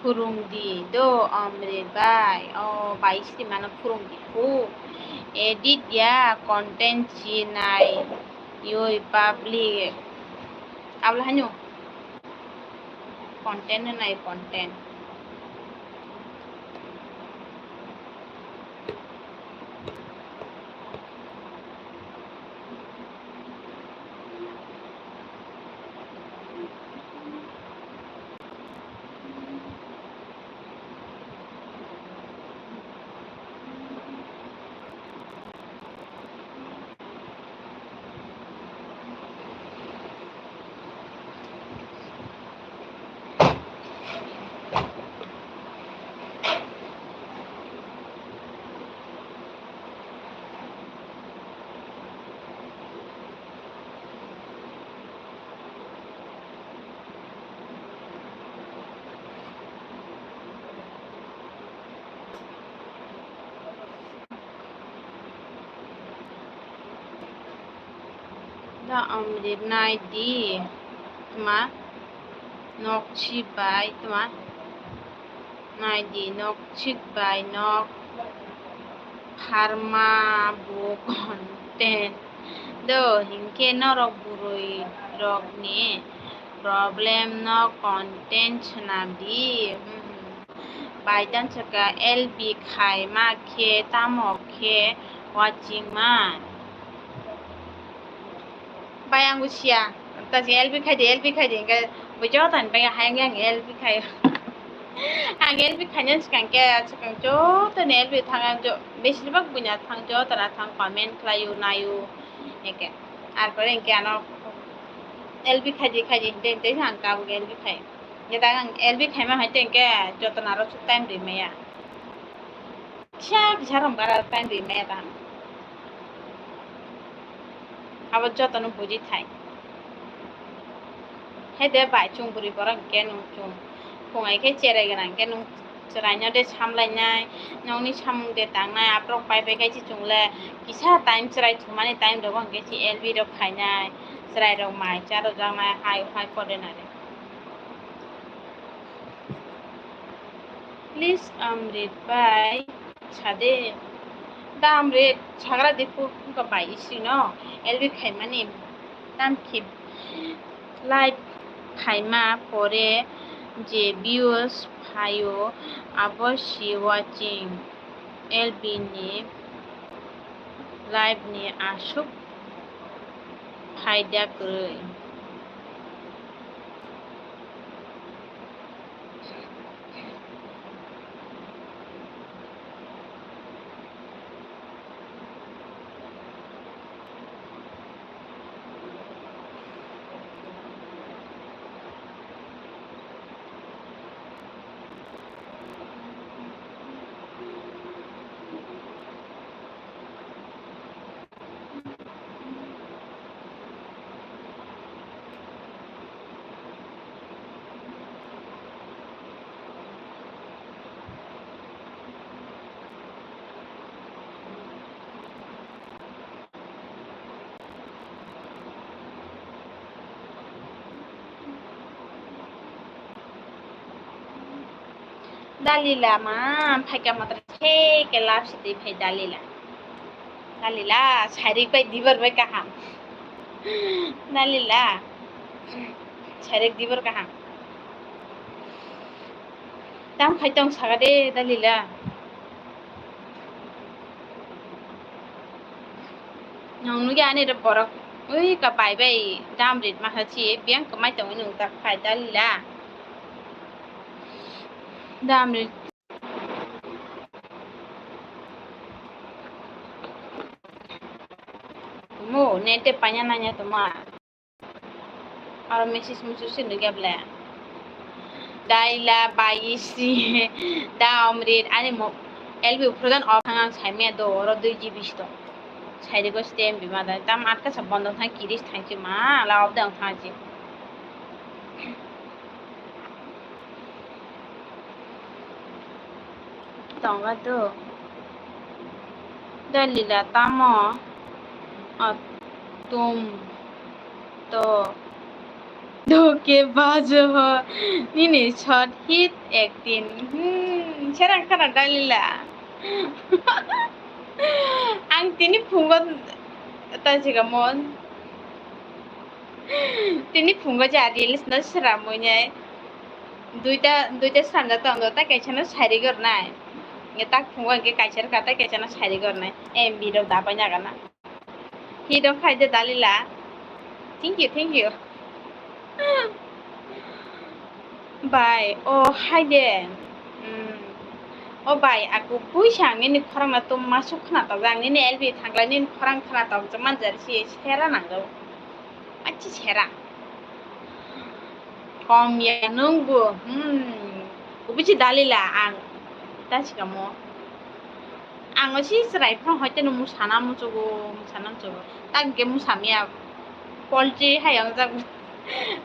phurung di do, Amrit bai. O bai sri mano phurung di khu. Edit ya content si nai yoi public. Abla hanyo. Content na nai content. Da Amrit nai di, tma nok si bai tma nai di, nok sik bai nok pharma bo content do, hinkhe norok bwrwi rokni problem no content swnam di. Hmm. Bai tang saka L B khai ma khe tamo khe watching ma. Bai ang bo siya. Ta je L B khai di, L B khai di, hingke bo joto ni bai hai ang L B khai. Ang L B khaina swkang khe, swkang joto ni L B thang ang jo, besir bak buina thang joto na thang comment khlai o, nai o, hingke. Ar pore hingke ano L B khai di, khai di, hingke, hingke ang kabo L B khai. Hingke ta ang L B khaima hai tengke joto naro suk time ri maya. Kisa kisa rong bara time ri maya ta. Abo joto no buji thai. Hai de bai chung bwrwi borok hingke nung chung phungai khe cherai gwnang khe nung chwraino de samlainai, nokni samung de tangnai, aborok pai pai khe se chwng le kisa time chwrai thumani time rogo hingke se L B rok khainai, chwrai rok mai cha rwjaknai hai hai pore nare. Please Amrit bai sade. Da Amrit sagra de phu ka bai isi no L B khaimani tam khi live khaima pore je views phaio abo si watching L B ni live ni aswk phaida kwrwi. Dalila ma phaikha matra se ke love sitwi phai Dalila. Dalila sairik bai dibar bai kaham. Dalila. Sairek dibor kaham. Tam khai tong saka de Dalila. Nong nugya ani re borok ui ka bai bai dam rit ma ha chi biang kwmai tong nung tak khai Dalila. Dam rit. Mo nete panya nanya toma. Aro message musu se nugya ble. Daila, Baisi, Da Omrit, ani mo-, L B Prodan off thang ang saimaya do, oro dui G B sto. Sairego stem bima da, tam atka sa bondo thang kiris thang chi ma, ala off dang thang chi. Tonga do. Dalila tamo? O, tum. To. Doke bajo ho. Nini shot hit ek din. Hmm, serang khana Dalila. Ang tini phungo ta jega mon. Tini phungo ja reels no sramwi nai. Duita, duita sanja tong do, ta kaisa no sari gor nai. Nge tak phungo nge kaisa rwkha, ta kaisa no sari gor nai. M B rok da pai naga na. Hi dong khai de Dalila. Thank you, thank you. Bai, o hai de. Hmm. O bai, aku puisa ang nini khorang na tum masuk khna tok, ang nini L B thangla nini khorang khna tok, je manjari si sera nanglo. Achi sera. Kom ya nungbu. Hmm. Ubichi Dalila ang. Tachi kamo. Ang si chwrai phano hoite no musana muchugo, musana muchugo. Tak ge musamya. Poultry hai ang jak.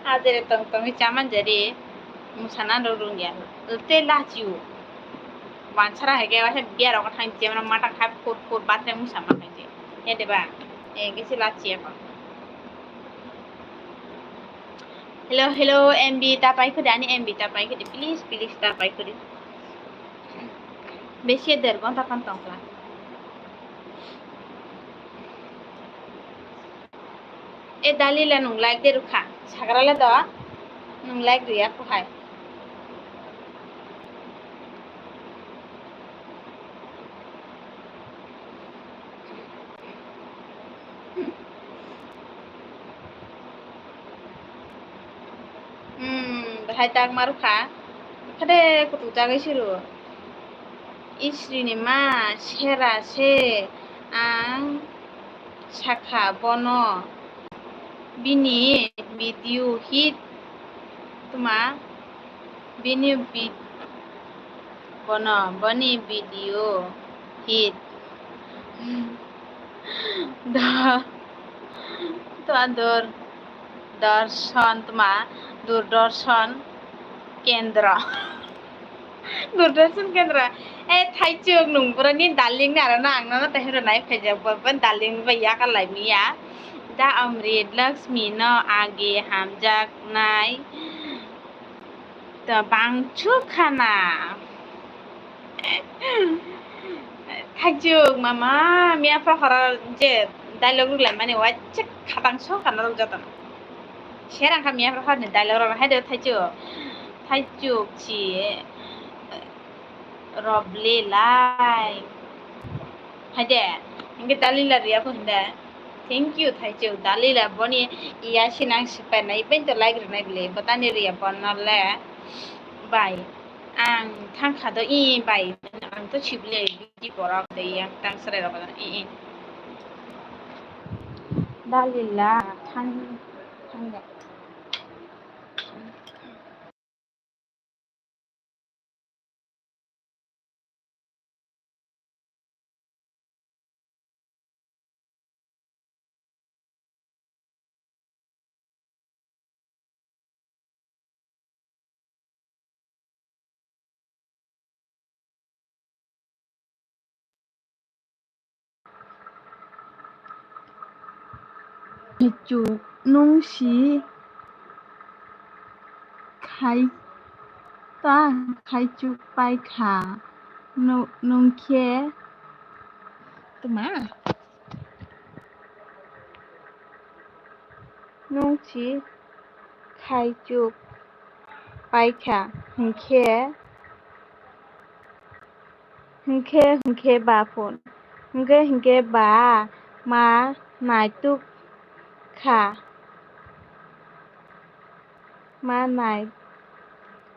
Ajere tong tong cha manjari. Musana no rungya. Te lachiu. Wansara hai ge wasa biya rok thang je mana mata khai phur phur batre musama khai je. He de ba. E ge si lachiya ko. Hello, hello, M B ta pai khudi, ani M B ta pai khudi, please, please ta pai khudi. Besi der gonta kan tongkla. E Dalila nung like de rukha, sagrala do, nung like riya kuhai. Hmm, bahai tak maru kha. Khade kutuk jagwi siru. Isri ni ma sera se ang sakha bono bini video hit tuma. Bini vid-, bono, boni video hit. Do, do, dur, dorson, tuma, Durdorshan Kendra. Durdorshan Kendra. Eh, thaichuk nung burani darling ni aro na ang no tei hero nai phaijak bo, bo darling bai yakar lai miya. Da Amrit Lakshmi no age hamjak nai. Da bangchu khana. Thaichuk mama, miya phra horo je dialogue rwk lai mani, waisa khatang so khana rok jotono. Serang kha miya phra horni dialogue rok hai de thaichuk. Thaichuk si roble lai. Hai de, hingke Dalila riya ko hinda. Thank you, thaichuk. Dalila boni iya sinang sipai nai, iben to like rinai bile, botani riya bono le. Bai, ang thang kha do, i bai, ang to sibile, bidi borok de, yang tang sere rok i, i. Dalila, thang, thang de. Khaichuk nung si khai ta khaichuk pai kha nu-, nung khe tuma nung si Thaichuk paikha, hinkhe, hinkhe, hinkhe ba phone, hinkhe, hinkhe ba ma naituk kha, ma nai,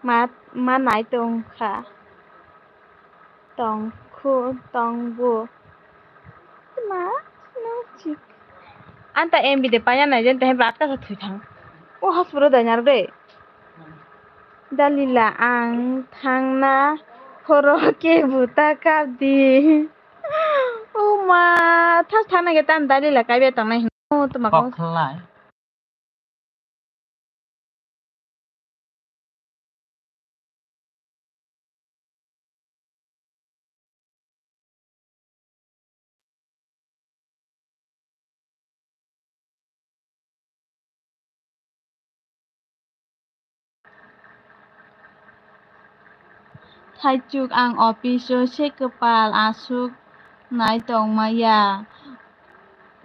ma, ma nai tong kha. Tong khu, tong bu. Ma, no chik. Anta M B de paya nai jen tehe brat kasa thui thang. O hospital dai naro de. Dalila ang thangna phoro ke buta kap di. O ma, thas thana ke tam Dalila kaibe tongnai hino tuma kok khlai. Thaichuk ang office o se kwpal aswk nai tongma ya.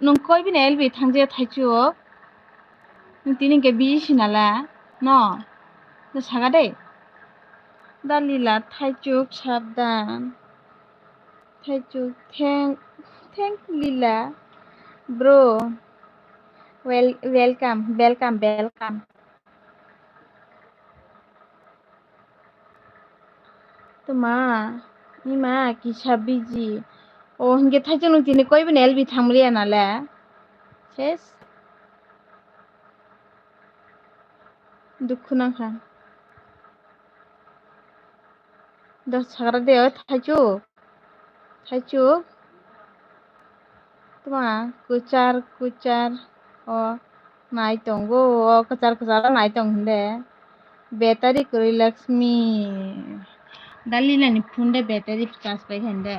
Nwng koi bini L B thangjaya Thaichuk? Nwng tini hwnkhe busy sinala no? No saka de. Dalila Thaichuk sabdan. Thaichuk, thank, thank Lila. Bro. Well, welcome, welcome, welcome. Tuma, ima kisa busy. O, hinkhe Thaichuk nwng tini koi bini L B thangmaliya nale? Ses. Dukhu nangkha. Dos sagra de o Thaichuk. Thaichuk. Tuma kwchar kwchar o nai tongo, o kwchar kwchar o nai tong hinde. Battery kwrwi Lakshmi. Dalila ni phone de battery charge pai hinde.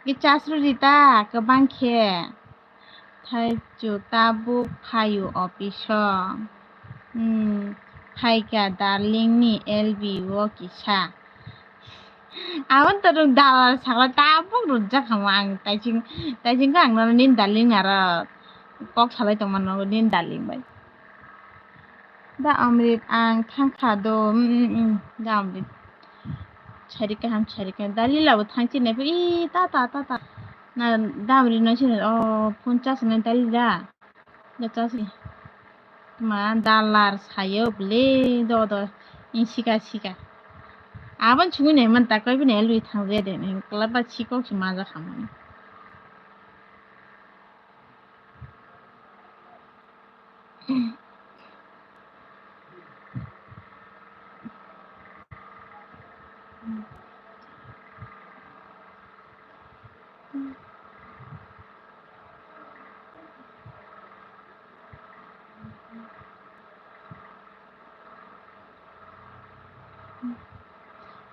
Recharge rwdi ta kwbang khe. Thaichuk tabuk phaio office o. Hmm, phaikha darling ni L B o kisa. Aboni to rwng dalar sakla tabuk rwjak kha mo ang taising, taising khe ang nono nini darling aro kok salai tongma nogo nini darling bai. Da Amrit ang thangkha do, mm, mm, mm, da Amrit. Sari kaham, sari kaham. Dalila bo thangchi nai phi, i, ta, ta, ta, ta. Na, da Amrit no sini, o, phone charge nai Dalila. Da charge ni. Ma, dalar sayo bole, do, do. I, sika, sika. Abon chugui nai man ta, koi bini L B thang je de, nai, kla ba chikok si maja khamani.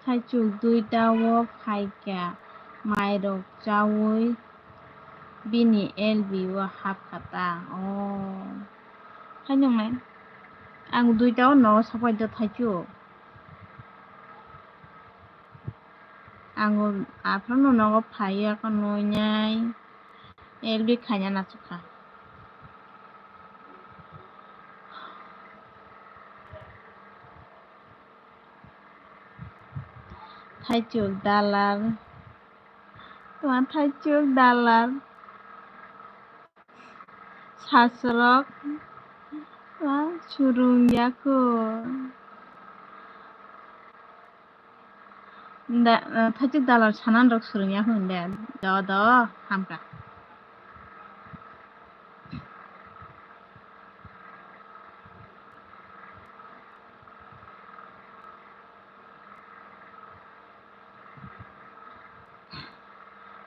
Thaichuk duita o phaikha, mairok chaui bini L B o hapkha ta. O, hai nwngnai? Ang duita o nogo sapai do Thaichuk. Ang aphano nogo phaiya khe noinai. L B khaina nachukkha. Thaichuk dalar. Tuma Thaichuk dalar. Sasrok. Tuma surung yaku. Da, eh, Thaichuk dalar sanan rok surung ya hwn de. Do, do, hamkha.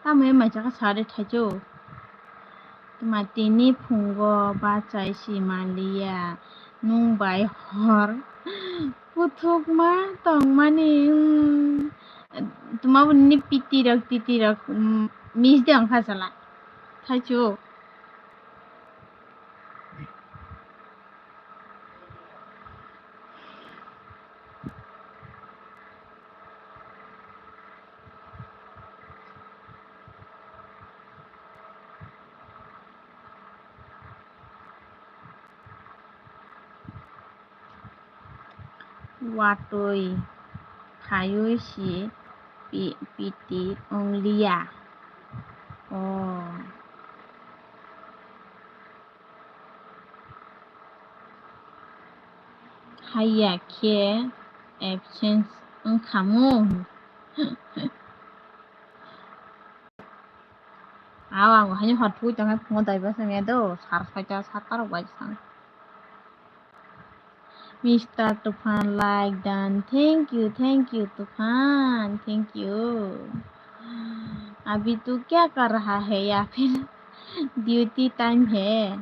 Tamo ya mai chaka sari Thaichuk. Tuma tini phungo bachai si manliya, nwng bai hor puthukma tongmani, mm, tuma bo nini pitirok titirok, mm, miss de wngkha sala Thaichuk. watwi khaiwi si pi-, piti wng liya. O. Haiya khe absence wngkhamu. Aw, ang bo haino hor thugwi tongkha, phungo dai bwswk ya do, sar soita, sat ta rok bai sang. Mister Tufan like done. Thank you, thank you, Tufan. Thank you. अभी तू क्या कर रहा है या फिर duty time है?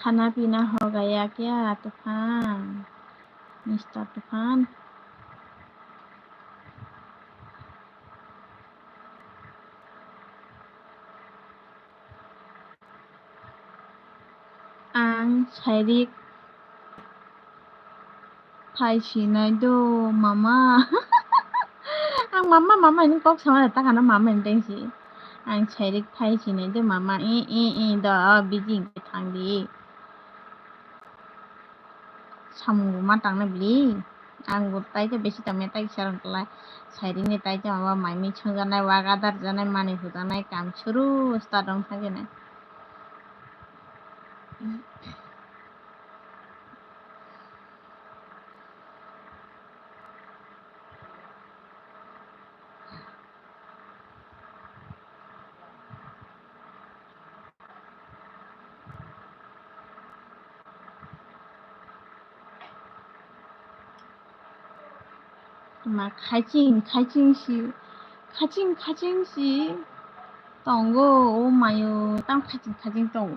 खाना पीना हो गया क्या, तूफान? मिस्टर तूफान। Ang sairik phai sinai do, mama. Ang mama, mama hinwi kok sama ta khana, mama hinwi tengsi. Ang sairik phai sinai do, mama. E, e, e, do, busy hinwi thang di. Samung bo ma tang na bili. Ang bo tai khe besi tang ya, tai kisa rang klai. Sairing ni tai khe mama mai mui songjanai, waga darjanai, manui hujanai, kam suru start wng thang khe nai. Ma khaching khaching si, khaching khaching si tongo, o mayo, tamo khaching khaching tongo.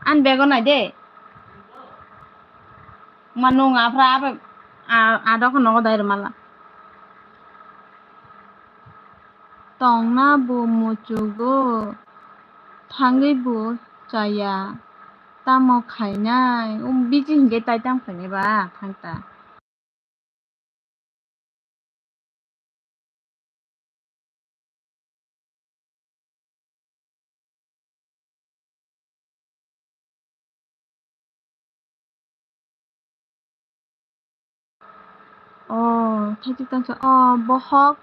Ani bego nai de. Ma nung aphra ape a, adok nogo dai rwmala. Tongna bo muchugo, thangwi bo chaya, tamo khainai, um, biji hinkhe tai tamo khainai ba, thangta. O, thaichuk tangsa. O, bohok.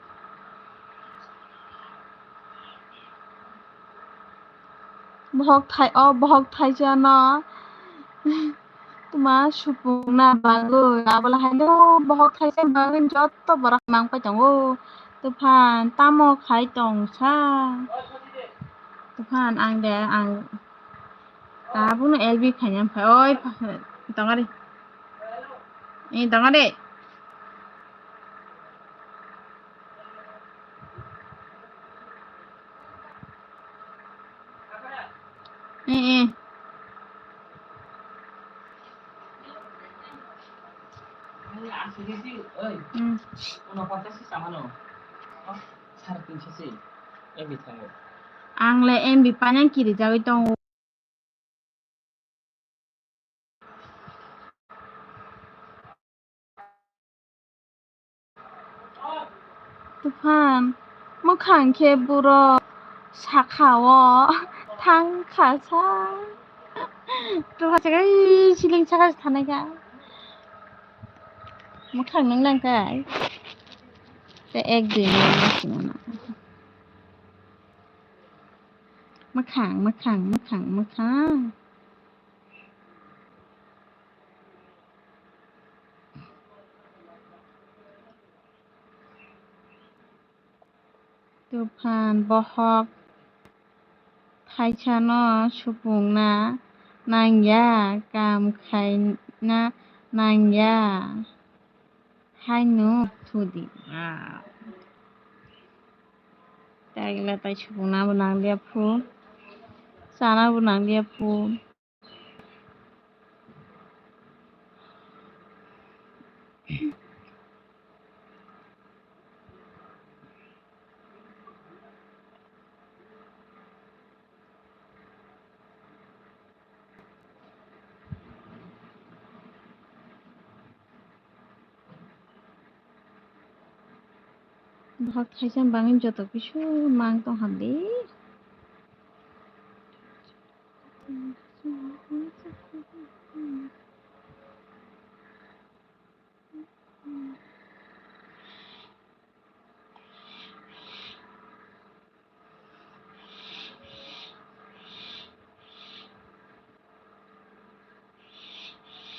Bohok thai, o, bohok thaisa no. Tuma supungna bagwi, abola haino bohok thaisa bagwi jotto borok nang pai tongo. Tufan, tamo khai tongsa? Tufan, ang de, ang tabukno L B khaina phai, oi, tongo de. Ee, tongo de. Ee, ee. Hmm. Ang le M B painani kirijagwi tongo. Tufan, mwkhang khe borok sakha-o thang kha sa. Tufan se kai siling saka se thanai kha. Mwkhang nung nang kha. Te ek dui minute swngo na. Mwkhang, mwkhang, mwkhang, mwkhang. Tufan, bohok thaisano supungna nangya, kam khaina nangya. Haino thudi. Wow. Tagla tai subuna bo nang liya phu. Sana bo nang liya phu. Bohok thaisa bangwi joto kisu mang tong hamdi.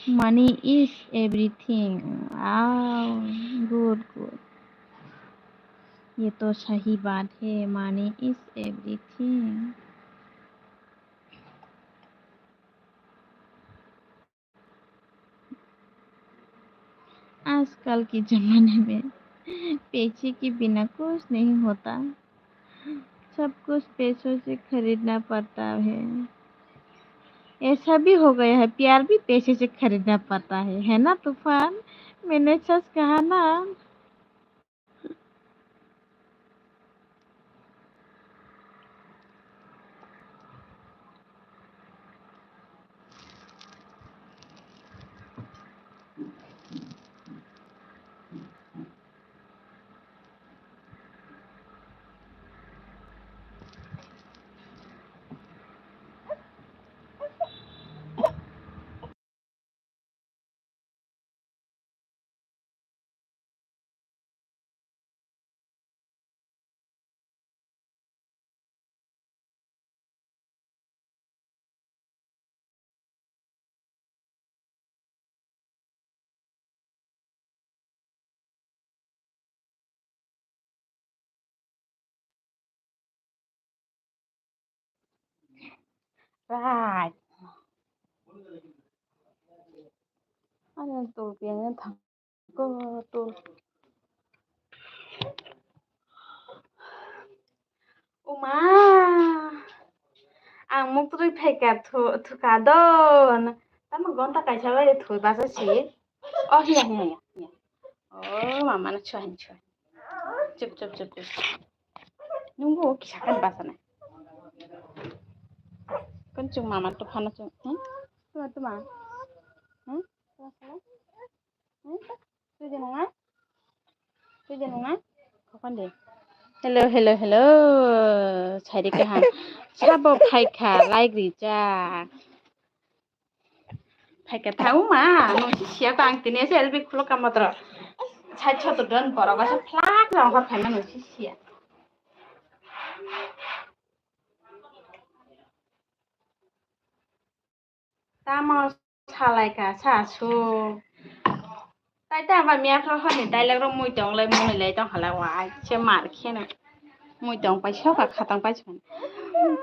Money is everything. Wow, good, good. ये तो सही बात है, money is everything. आजकल के जमाने में पैसे के बिना कुछ नहीं होता, सब कुछ पैसों से खरीदना पड़ता है। ऐसा भी हो गया है, प्यार भी पैसे से खरीदना पड़ता है, है ना तूफान? मैंने सच कहा ना? Right. Ano tul piang thang ko tul. Uma. Ang muk twi phaikha thu-, thwkha don. Tamo gonta kaisa bai thwi basa si. Oh, hiya, hiya, hiya, hiya. Oh, mama na chua hin chua. Chup, chup, chup, chup. Nunggu kisa kan basa na. Kan chung mama tu phana chung. Hmm? Tuma, tuma. Hmm? Tuma sala? Hmm? Tuja nunga? Tuja nunga? Kokon de. Hello, hello, hello. Sairi kaham. Sabo phaikha, like rijak. Phaikha tha uma, nung si siya ko ang tini ese L B khulok ka motro. Sai choto don borok asa flak rong hor phaima nung si siya. Tamo salai ka sa su. Tai ta ba miya kho hor ni dialogue ro mui tong lai mui lai tong hala wa ai se mar khena. Mui tong pai so ka khatang pai so.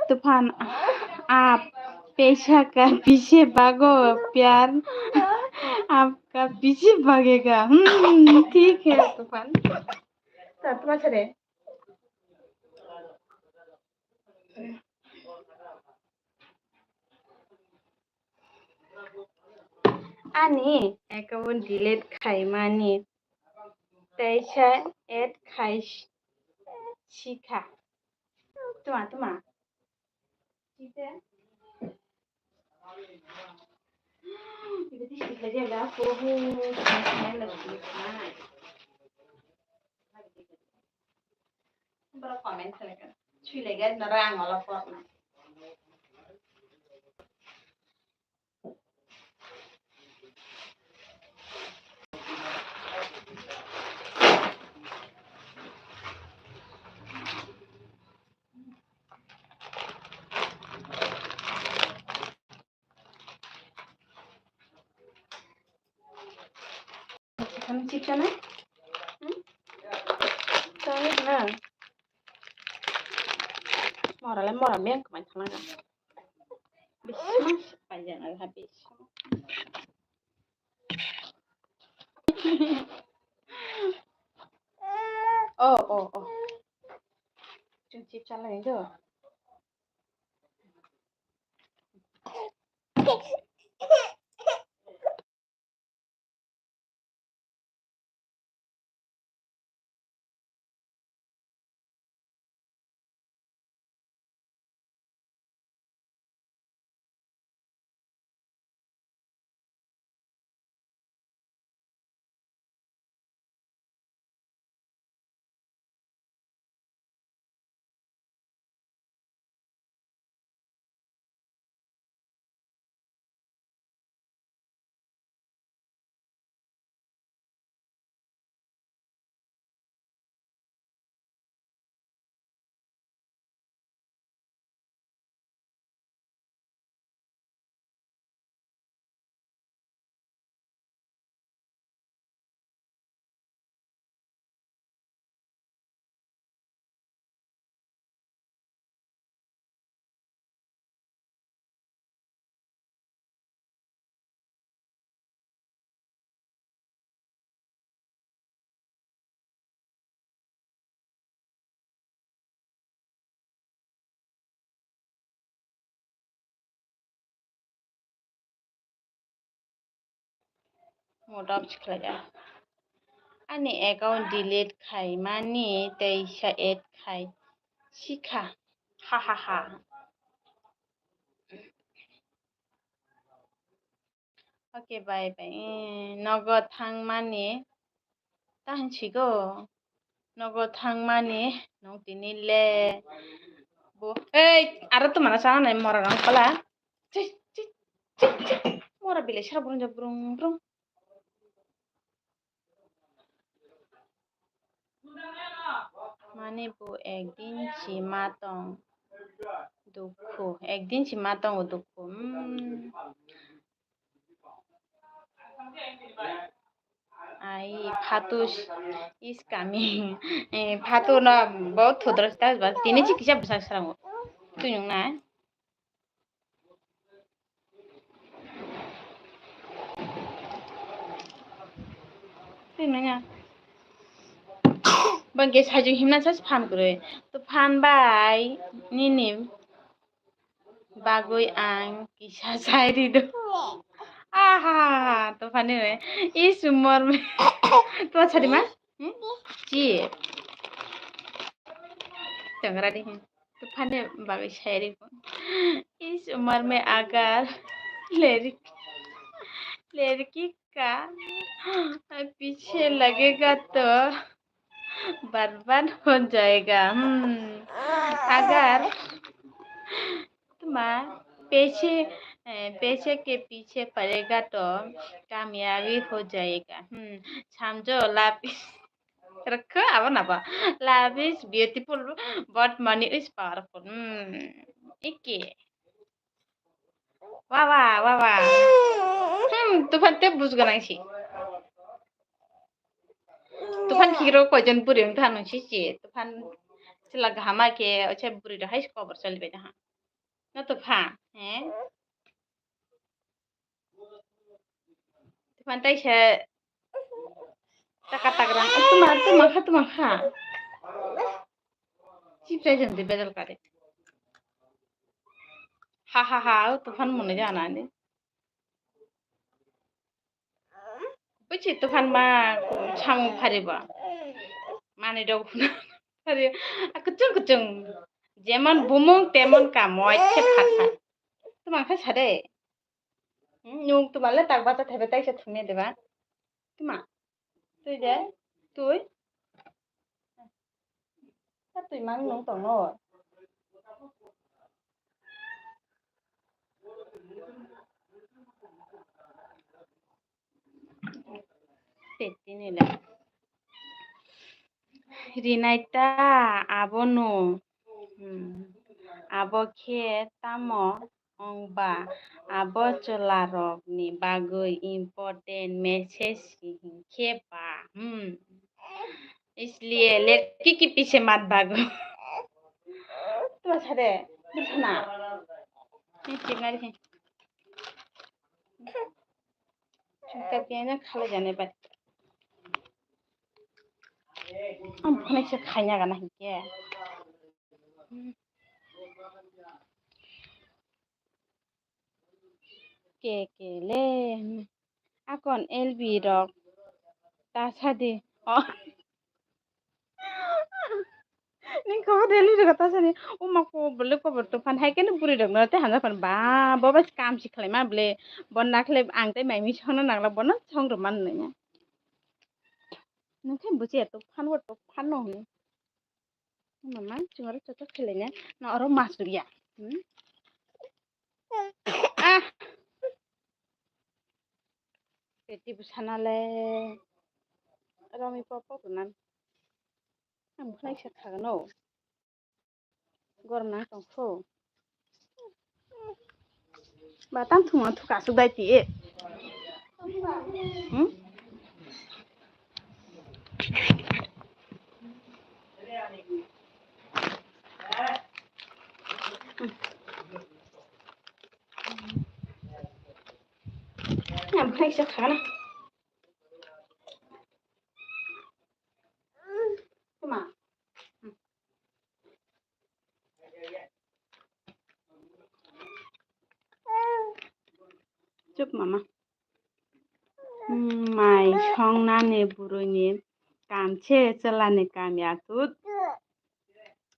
Tufan, aap paisa ka piche bhago pyar, aapka piche bhagega. Hmm, thik hai Tufan. Ta tuma chare. Ani account delete khaimani teisa add khai sikha. Tuma, tuma. Borok comment khlai kha. Sui lai gari na rang wala porna. Kami chikana? Hmm? Kami na. Mora le mora meng kemai thangna. Bisma pajana ha bisma. Oh, oh, oh. Chwng chip chalai do. Modap sikhlai ya. Ani account delete khai mani teisa add khai sikha. Ha ha ha. Okay, bye bye. Eh, nogo thangmani ta hinsigo. Nogo thangmani nong tini le. Bo, ei, aro to mana sana nai mora rang pala. Chik, chik, chik, chik. Mora bile sara burung ja burung burung. Mani bo ekdin si ma tong dukhu, ekdin si ma tongo dukhu. Hmm. Ai, Phatu is coming. Eh, Phatu no bo thudra ta ba tini chi kisa bwsa srango. Tuinung na. Tuinung ya. Bangke sajung himna sas phan kwrwi. To phan bai nini bagwi ang kisa sai rido. Aha, to phani re. Is umor me. To chadi ma? Hmm? Chi. Tangra di. To phani bagwi sai ribo. Is umar me agar lerki lerki ka piche lagega to बर्बाद हो जाएगा। Hmm. अगर तुम्हारा पीछे, ए, पीछे के पीछे पड़ेगा तो कामयाबी हो जाएगा। Hmm. समझो, love is, रखो, अब ना बा। Love is beautiful, but money is powerful। Hmm. Ikke. Wa wa, wa wa. Hmm, Tuphan te bujgo nang si. Tuphan khikro koijon buri wng tha nung si si. Tuphan sila gahama khe ocha buri rok hai kobor choli bai da ha. No Tuphan, he? Tuphan tai se taka takrang. Tuma, tuma kha, tuma kha. Chip chai jam de bedal kare. Ha ha ha, o Tuphan mone jana ni. Buchi Tuphan ma samung phariba. Mani dog phari. A kuchung kuchung. Jemon bumung temon kamoi se phat phat. Tuma kha sade. Hmm, nung tuma le tak bata thebe tai se thumne deba. Tuma. Tui de. Tui. Ta tui mang nung tongo. Tini le. Rinai ta abono. Hmm. Abo khe tamo wngba abo chwlarokni bagwi important message hinkhe ba. Hmm. इसलिए लड़की के पीछे मत भागो। Tuma sade, bwsana. Ni chingari. Chungkar khe na khala jani bai. Ang phone se khaina gana hinkhe. Ke ke le. Akon L B rok ta sadi. Oh. Ning kok L B rok ta sadi. Uma ko bole ko borto phan hai kene buri rok no te hamja phan ba bo ba kam si khlai ma bole. Bon na khle ang te mai mi songna nangla bono song ro man nanya. Nung khe buji to phan wo to phan no hini. Mama, chungo ro choto khlai na. Na oro mas ya. Hmm? Ah. Teti bwsana le romi pop pop rwnan. Ang bwkhwnai se khagano. Gorna tongkho. Ba tang thuma thuka asuk dai ti. Hmm? Ang bwkhwnai se khagano. Tuma. Chup mama. Hmm, mai songnani buruini kam se chwlani kam ya tut.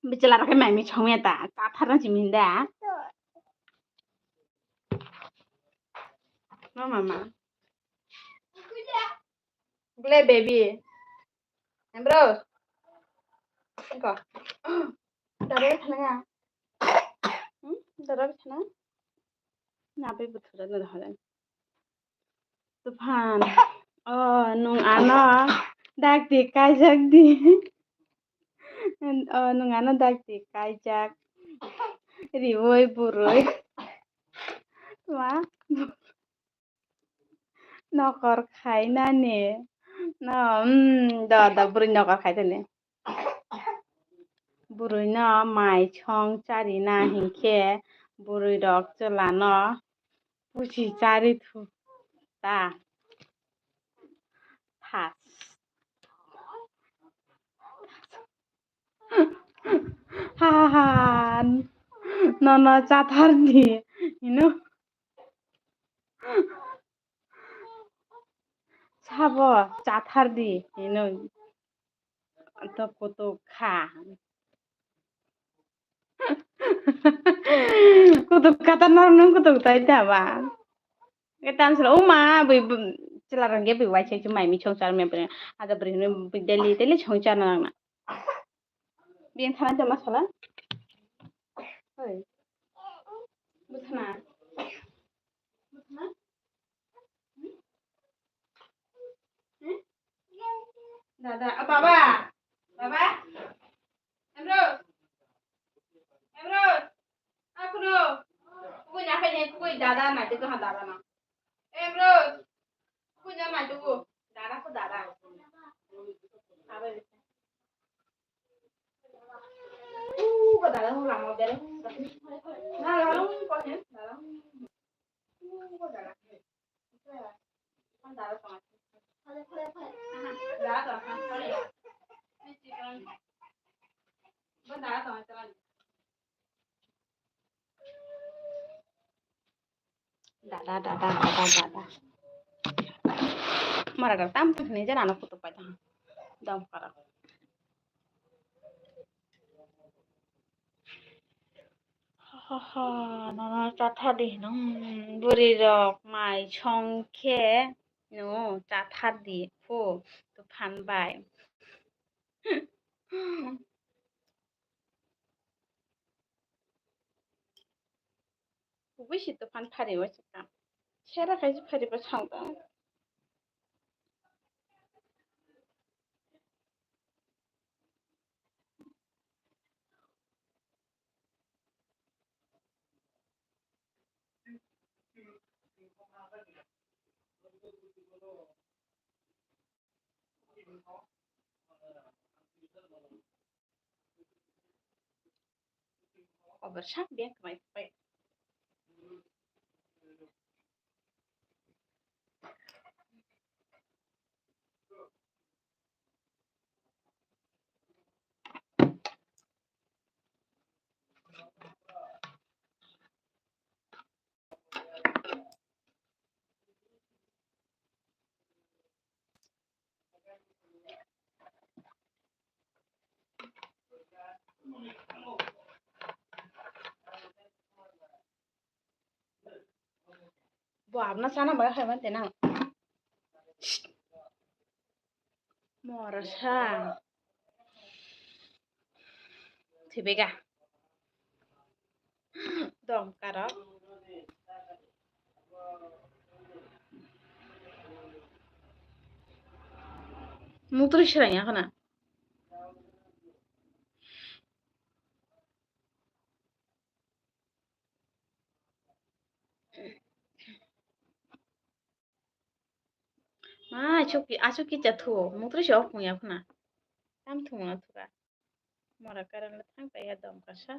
Bichwla rok khe mai mi songya ta, ta tharna simi hinda. No mama. Ble baby. Ambrose. Iko. Dada bai thana ya. Hmm? Dada bai thana. Na bai buthura na dahore. Tuphan. Oh, nung ano dak di kaijak di. Oh, nung ano dak di kaijak. Riwoi buroi. Tuma. Nokor khainani. No, mm, do, do, bwrwi nokor khaitani. Bwrwino mai song charina hinkhe bwrwirok chwlano pusi chari thu ta. Thas. Ha, ha, ha. Nono chathar di. Hino. Sabo chathar di, hino. To kutuk kha. Kutuk kha ta nor nung kutuk tai ta ba. Ke tam sura, o ma, bui, bui, chwla rang ge bui wai sai mai mi chong char me bri. Ada bri ni bui daily, daily chong char na na. Bien thana jama sala. Oi. Buthana. Buthana. Hmm? Hmm? Dada, ah, baba. Baba. Emro. Emro. Akuno. Kukui na khaini, kukui dada na, dada na. Emro. Kukui na, dada ko dada. Dada, dada, dada, dada. Mara dada tam tak ni jana no kutuk pai ta. Dam kara. Ha, ha, ha, nono chathar di hinwi, hmm, bwrwi rok mai song khe no chathar di phu Tuphan bai. Kubui si Tuphan phari o se kam. Sera khai si phari bo song tong. Kobo sak beng kwmai kwpai. Bo abna chana bagwi hai mante nang. Morasa. Thibega. Dom karo. Mutri sirang ya khana. Ma, achuk, achuk kicha thuo, mutri se ok muya khuna. Tam thumuna thuka. Mora karan le thang kaya dom kasa.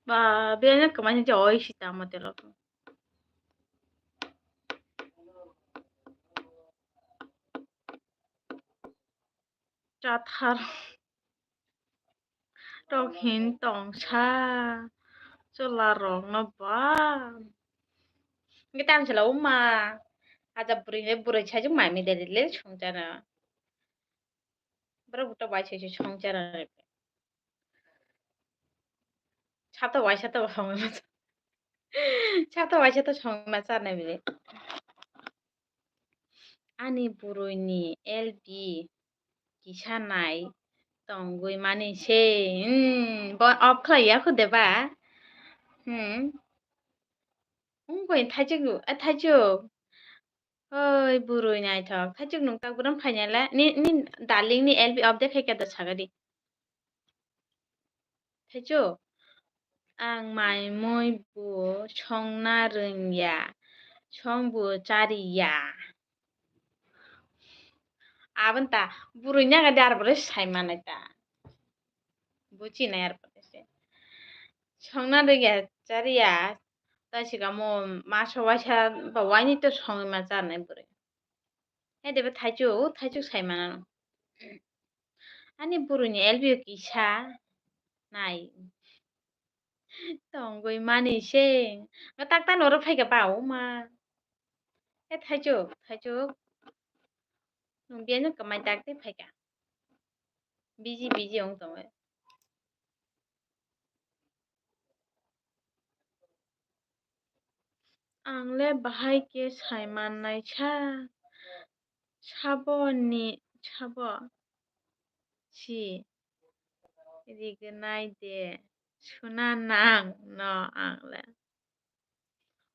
Ba, biyang kamani je oi sita mo telo. Chathar. Rok hin tongsa. Chwla rok no ba. Ngi tang sila uma. Aja bwrwi le bwrwi sajwk mai mi de le songchana. Borok buta bai se se songchana. Sato bai sato songwi ma. Sato bai sato songwi ma charnai bini. Ani bwrwini L B kisa nai tongwi mani se. Hmm, bo off khlai ya kho de ba? Hmm. Wngkoi thaichuk, a thaichuk. Oi, bwrwi naithok. Thaichuk nwng tak bwrwng phainai le. Ni, ni darling ni L B off de khaikha da sagadi. Thaichuk, ang mai mui bo songna rwngya, song bo chariya. Aboni ta bwrwi naga de ar bwrwi sai manai ta. Buchi nai ar bwrwi se. Songna rwngya chariya, ta sikamo maso waisa ba waini to songwi ma charnai bwrwi. Hai de ba thaichuk, thaichuk sai manano. Ani bwrwini L B o kisa nai. Tongwi mani se. Nga tak tak noro phaikha ba o ma. E thaichuk, thaichuk. Nwng biyano kwmai tak tei phaikha. Busy, busy wng tongo. Ang le bahai khe sai mannai sa, sabo ni, sabo si rignai de suna nang no ang le.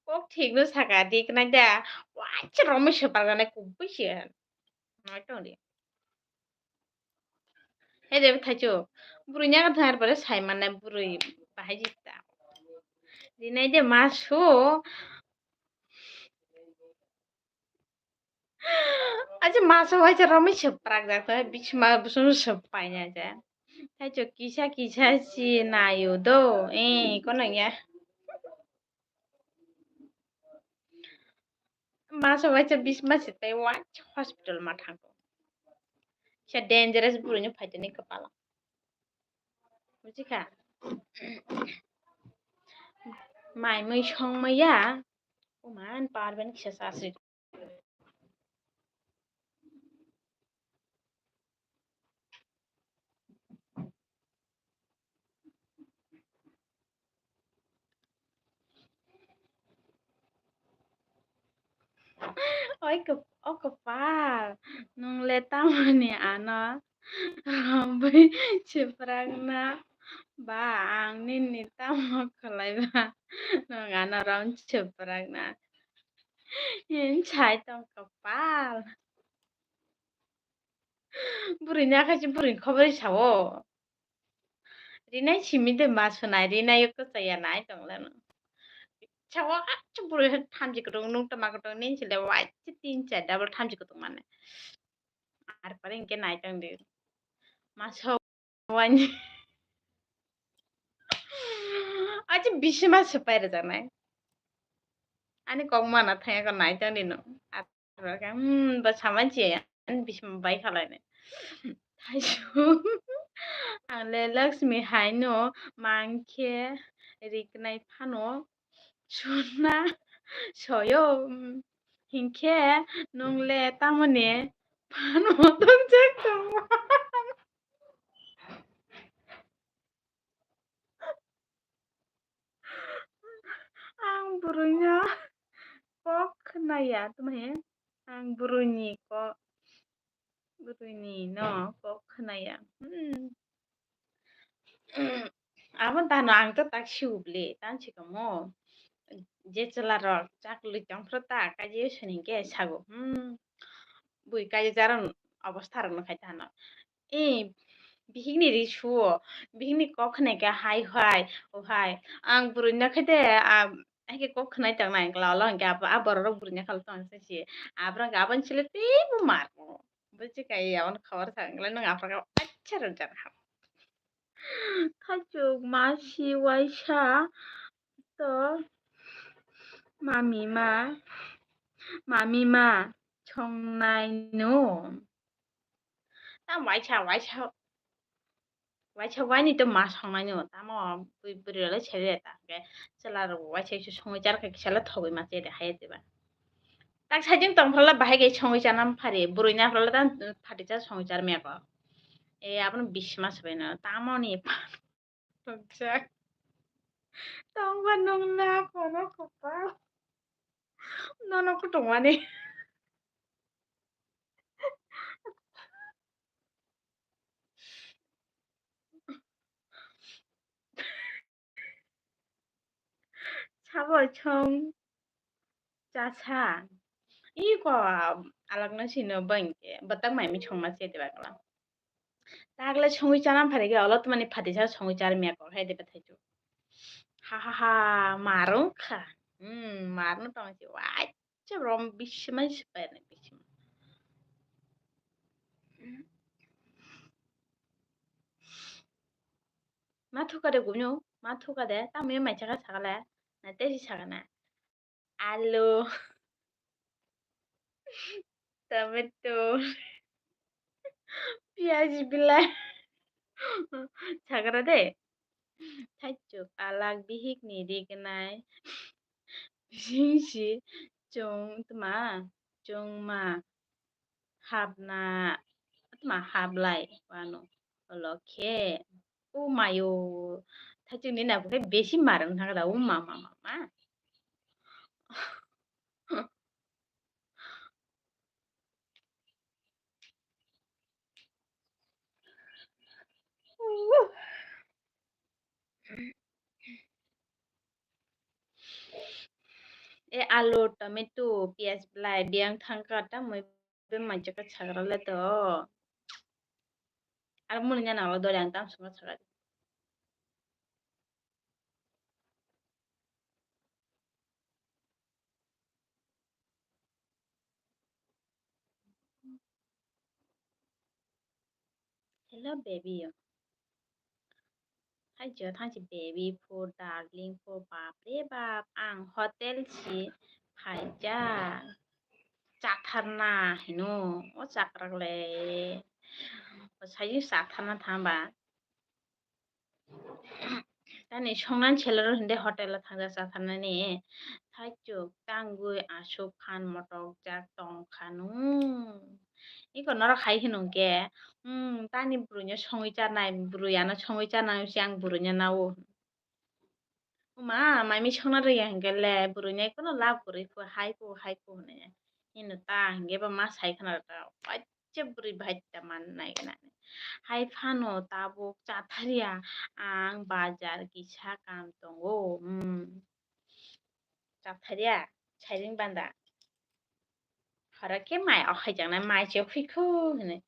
Kok thik no saka rignai da, waisa romwi se parganai kubui se. Nai tong di. Hai de thaichuk. Bwrwi nyaga thang ar pore sai mannai bwrwi bahai jita. Rinai de ma su. Acha ma su waisa romwi se prak jak ta bisma busung se paina ja. Thaichuk kisa kisa si nayo do. Eh, kono ya. Masa waisa bis masa tei waisa hospital ma thango. Kisa dangerous bwrwini phaitoni kwpalo. Buji kha? Mai mui song maya. O man power bank kisa charge. Oi kw-, o kwpal, nwng le tamoni ano romwi chwprakna ba ang nini tamo khlai ba nwng ano rom chwprakna. Hin sai tong kwpal. Bwrwini akhai se bwrwini khobor sao. Rinai simi de ma sunai, rinai o kwchaya nai tong le no. Sao achu bwrwi thamchi kwtung nung tama kwtung nin sile wai se tin char double thamchi kwtung mane. Ar pore hinkhe nai tong di. Ma so wani. Achu bisi ma se pai rwjaknai. Ani kok mana thangya ko nai tong di no. Ar pore khe, hmm, ba saman chiya. Ani bising bai khalai nai. Thaisu. Ang le Lakshmi hai no mankhe riknai phano suna soyo. Hinkhe nung le tamoni phano tokjak tongma. Ang bwrwino kok khnaya, tamo he? Ang bwrwini kok, bwrwini no kok khnaya. Hmm. Abo tano ang to tak siu bwle, tan sikamo. Je chwla rok chakli tong phro ta, kaje soni ke sago. Hmm. Bui kaje jaran obostha rok no khai tano. E, bihikni ri suo, bihikni kok khna khe hai hai, o hai. Ang bwrwino khe de, a, hai khe kok khnai tong nai kla, olo hwnkhe abo, a borok rok bwrwino kha tong se si. Abrang aboni sile teibo mar mo. Buji kai aboni khobor sa wngla nung aphra khe acha rwjak ha. Thaichuk masi waisa to mami ma, mami ma songnai no. Tam waisa, waisa, waisa waini to ma songnai no. Tamo bui bwrwi rok le seri ta hwnkhe chwla rok waisa waisa songwi char kha kisa le thogwi ma che de hai diba. Tak sajwng tong phra le bahai khe songwi chana phari, bwrwi na phra le ta phati cha songwi char maya ko. E abono bisma se bai no. Tamo ni Tongjak. Tongba nung na kono kopal. Nono kutungmani. Sabo chong chasa. Iko alakno sino bangke. Batak mai mi chongma se de bakla. Tagle songwi chana phari ge olo tmani phati sa songwi char mia kok hai de bathai chu. Ha ha ha, marung kha. Hmm, marno tong si wai. Che rom bismai sipai ne bismai. Ma thuka de gumyo, ma thuka de, tamo yo mai chaka sakale, na tesi sakana. Alu, tomato, piyaj bilai. Sakra de. Thaichuk alak bihik ni rignai. Bising si chong tma, chongma. Hapna, tma haplai wano. Olo khe. O mayo. Thaichuk ni na khe besi mar wng thang da. O ma, ma, ma, ma. E alu, tomato, piyaj, belai, biyang thangkha, tamoi be manchaka chagra le to. Ar muni na nalo dole ang tam sunga chagra. Hello, baby. Hai jo thang si baby food, darling food, bap re bap, ang hotel si phaijak. Chatharna hino, o chakrak le. O sai chatharna thang ba. Tani songnan selero hinde hotel o thangjak chatharnani. Thaichuk tangwi aswk phan motok jak tong kha nung. Iko norok hai hinung khe, hmm, tani bwrwino songwi charnai, bwrwi ano songwi charnai se ang bwrwino nao. Uma, maimi songna rwya hwnkhe le, bwrwino ekono lab kwrwi pho, hai pho, hai pho hwnwi. Hino ta hwnkhe ba ma sai khna rwkha, waisa bwrwi bai ta man nai gwnani. Hai phano tabuk chatharya, ang bazar kisa kam tongo, hmm. Chatharya, sairing banda. Hora khe mai okhaijaknai, mai se phuikhu hwnwi.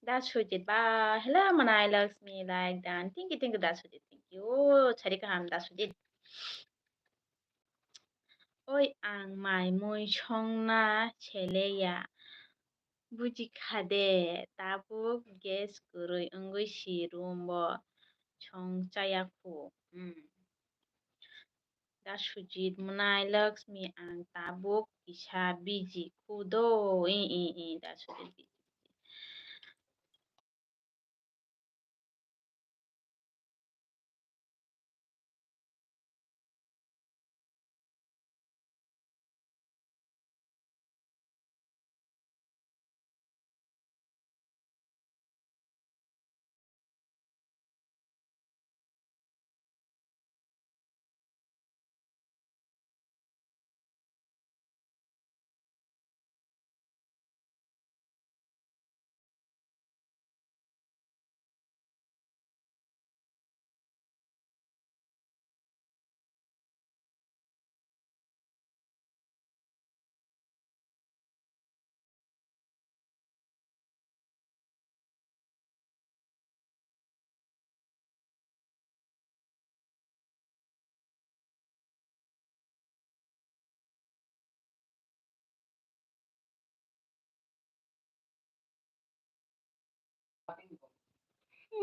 Da Sujit ba, hello, manai Lakshmi, like dan. Thank you, thank you, Da Sujit, thank you. Sari kaham, Da Sujit. Oi, ang mai mui songna seleya. Buji kha de, tabuk gas kwrwi wngwi si room bo song chaya khu. Hmm. Da Sujit, mwnai Lakshmi, ang tabuk kisa busy khu do. I, i, i, Da Sujit busy.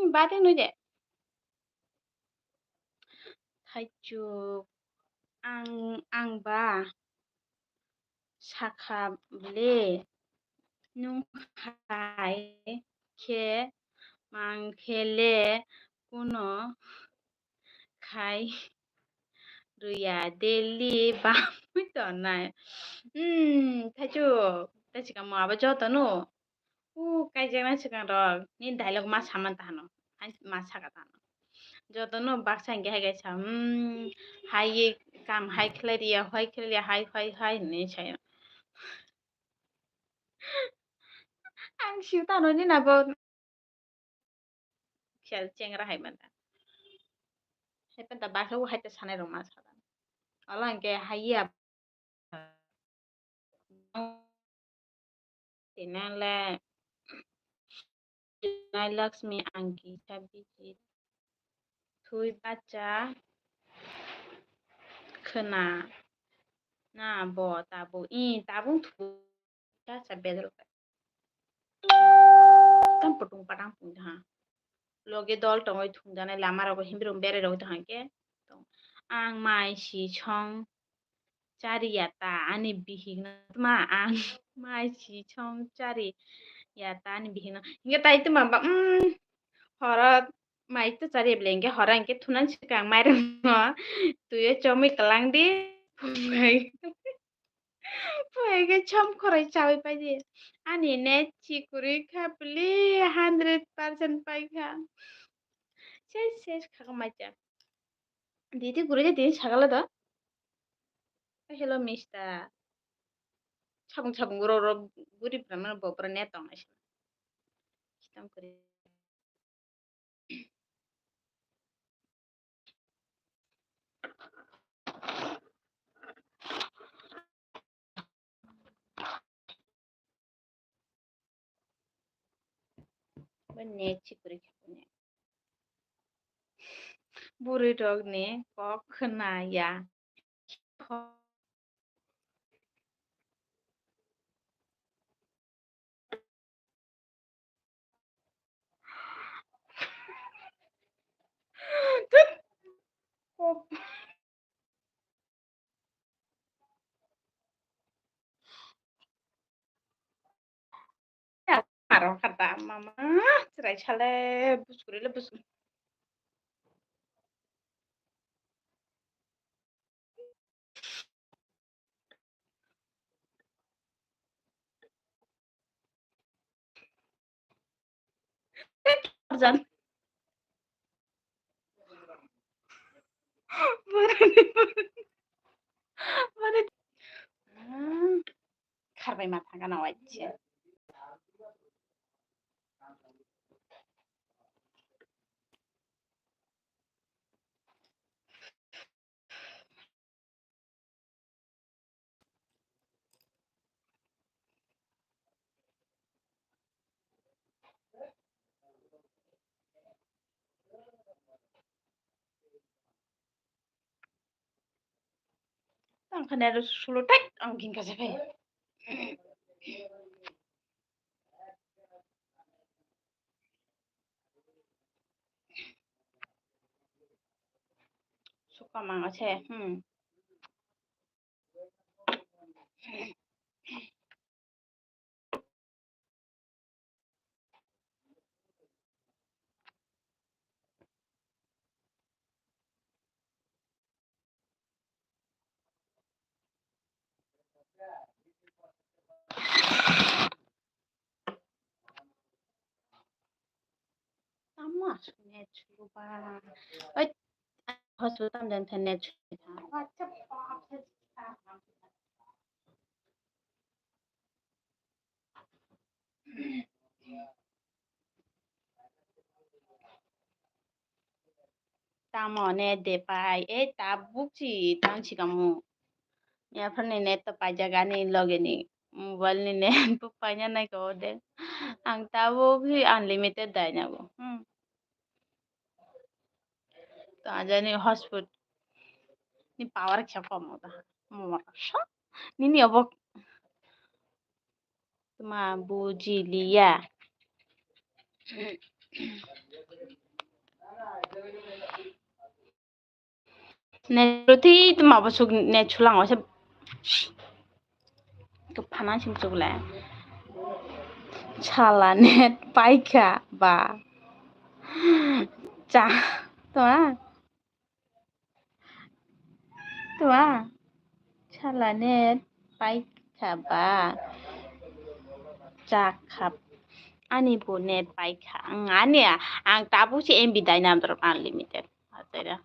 Hmm, bati nui de. Thaichuk, ang, ang ba sakha ble, nwng hai khe mang khe le kuno khai rwya daily bamwi tongnai. Hmm, thaichuk, taichikamo abo jotono. O, kaijaknai swkang rok. Ni dialogue ma saman ta hano. Hai ma saka ta hano. Jotono baksa hinkhe hai kaisa, hmm, hai ye kam hai khlai riya, hai khlai riya, hai, hai, hai hinwi sayo. Ang siu tano ni na bo. Khel chengra hai manta. Hai panta baksa o hai ta sanai rok ma saka. Ola hinkhe hai ya. Tinale, Nai Lakshmi ang kisa bisi thui bacha khwna na bo tabuk, i tabuk thui bacha bedal tam putung patang pung ha. Loge dol tongoi thungjanai lama rogo himrung berai rogoi tong hangke tong. Ang mai si song chari ya ta ani bihikno tma ang mai si song chari ya ta ani bihikno. Hingke tai tma ba, mm, horo mai to chari ya bele hingke horo hingke thunan swkang mairungno tuio chomoi kelang di. Phai khe chom khoroi chawi pai di. Ani net si kwrwi kha pili hundred percent pai kha. Ses ses kha kamacha. Didi kwrwi de dini sagala do. Hello mister. Sabung sabung ro ro buri pura mano bo pura net tong nai. Kitam kwrwi. Bini chikori khe bini. Bwrwi rok ni kok khna ya. Aro kata mama, chwrai sale buskuri le buskuri. Jan. Mane, mane. Hmm, kharbai matha gana wachi. Tang khane aro sulo tek ang gingka se phai. Suka manga se, hmm. Tamo aswk net sulu ba. Oi, hospital tam den the net sulu tha. Tamo net de pai, e tabuk si tang si kamu. Yaphar ni net to paijak ani loge ni mobile ni net bo paina nai ko de. Ang tabuk si unlimited dai na bo. Hmm. To ajani hotspot ni power kisa kom ta. Mor sa nini obo tma bujiliya. Net rwtwi tma bo suk net sulang waisa. Kwphana sing chukle. Sala net paikha ba. Cha. Tma. Tma. Sala net paikha ba. Chakha. Ani bo net paikha. Ang ani, ang tabuk se M B dai nam dorok unlimited. Achaira.